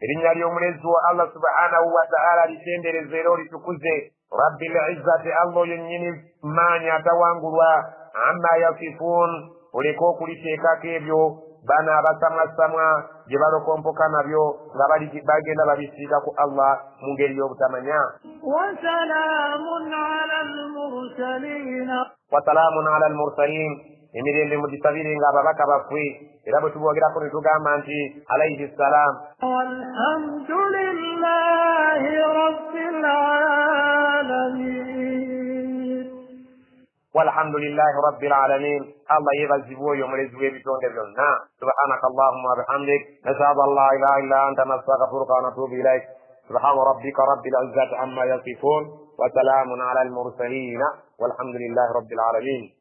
erinnya ly'omulezi wa Allah subhanahu wa ta'ala litendereze era olitukuze. Rabbil izzati, Allah oyo nnyini maanyi atawangulwa. Amma yasifuun, oleke okuliteekako ebyo bano abasamwasamwa gye balokompoka nabyo nga bagenda babisiiga ku Allah mu ngeri y'obutamanya. وسلام على المرسلين. Wasalaamun ala almursalin, emirembe mugisabire nga ababaka baffe. Era bwe tuboogerako ne tugamba nti alaihi ssalam. والحمد لله رب العالمين. Walhamdulillahi rabbil alamin, Allah yeebazibwe oyo omulezi w'ebitonde byonna. Subhanaka allahumma wabihamdik, nashhadu an la ilaha illa anta, nastaghfiruka wa natubu ilaik. Subhana rabbika rabbil izzati amma yasifun, wa salaamun ala almursalina, walhamdulillahi rabbil alamin.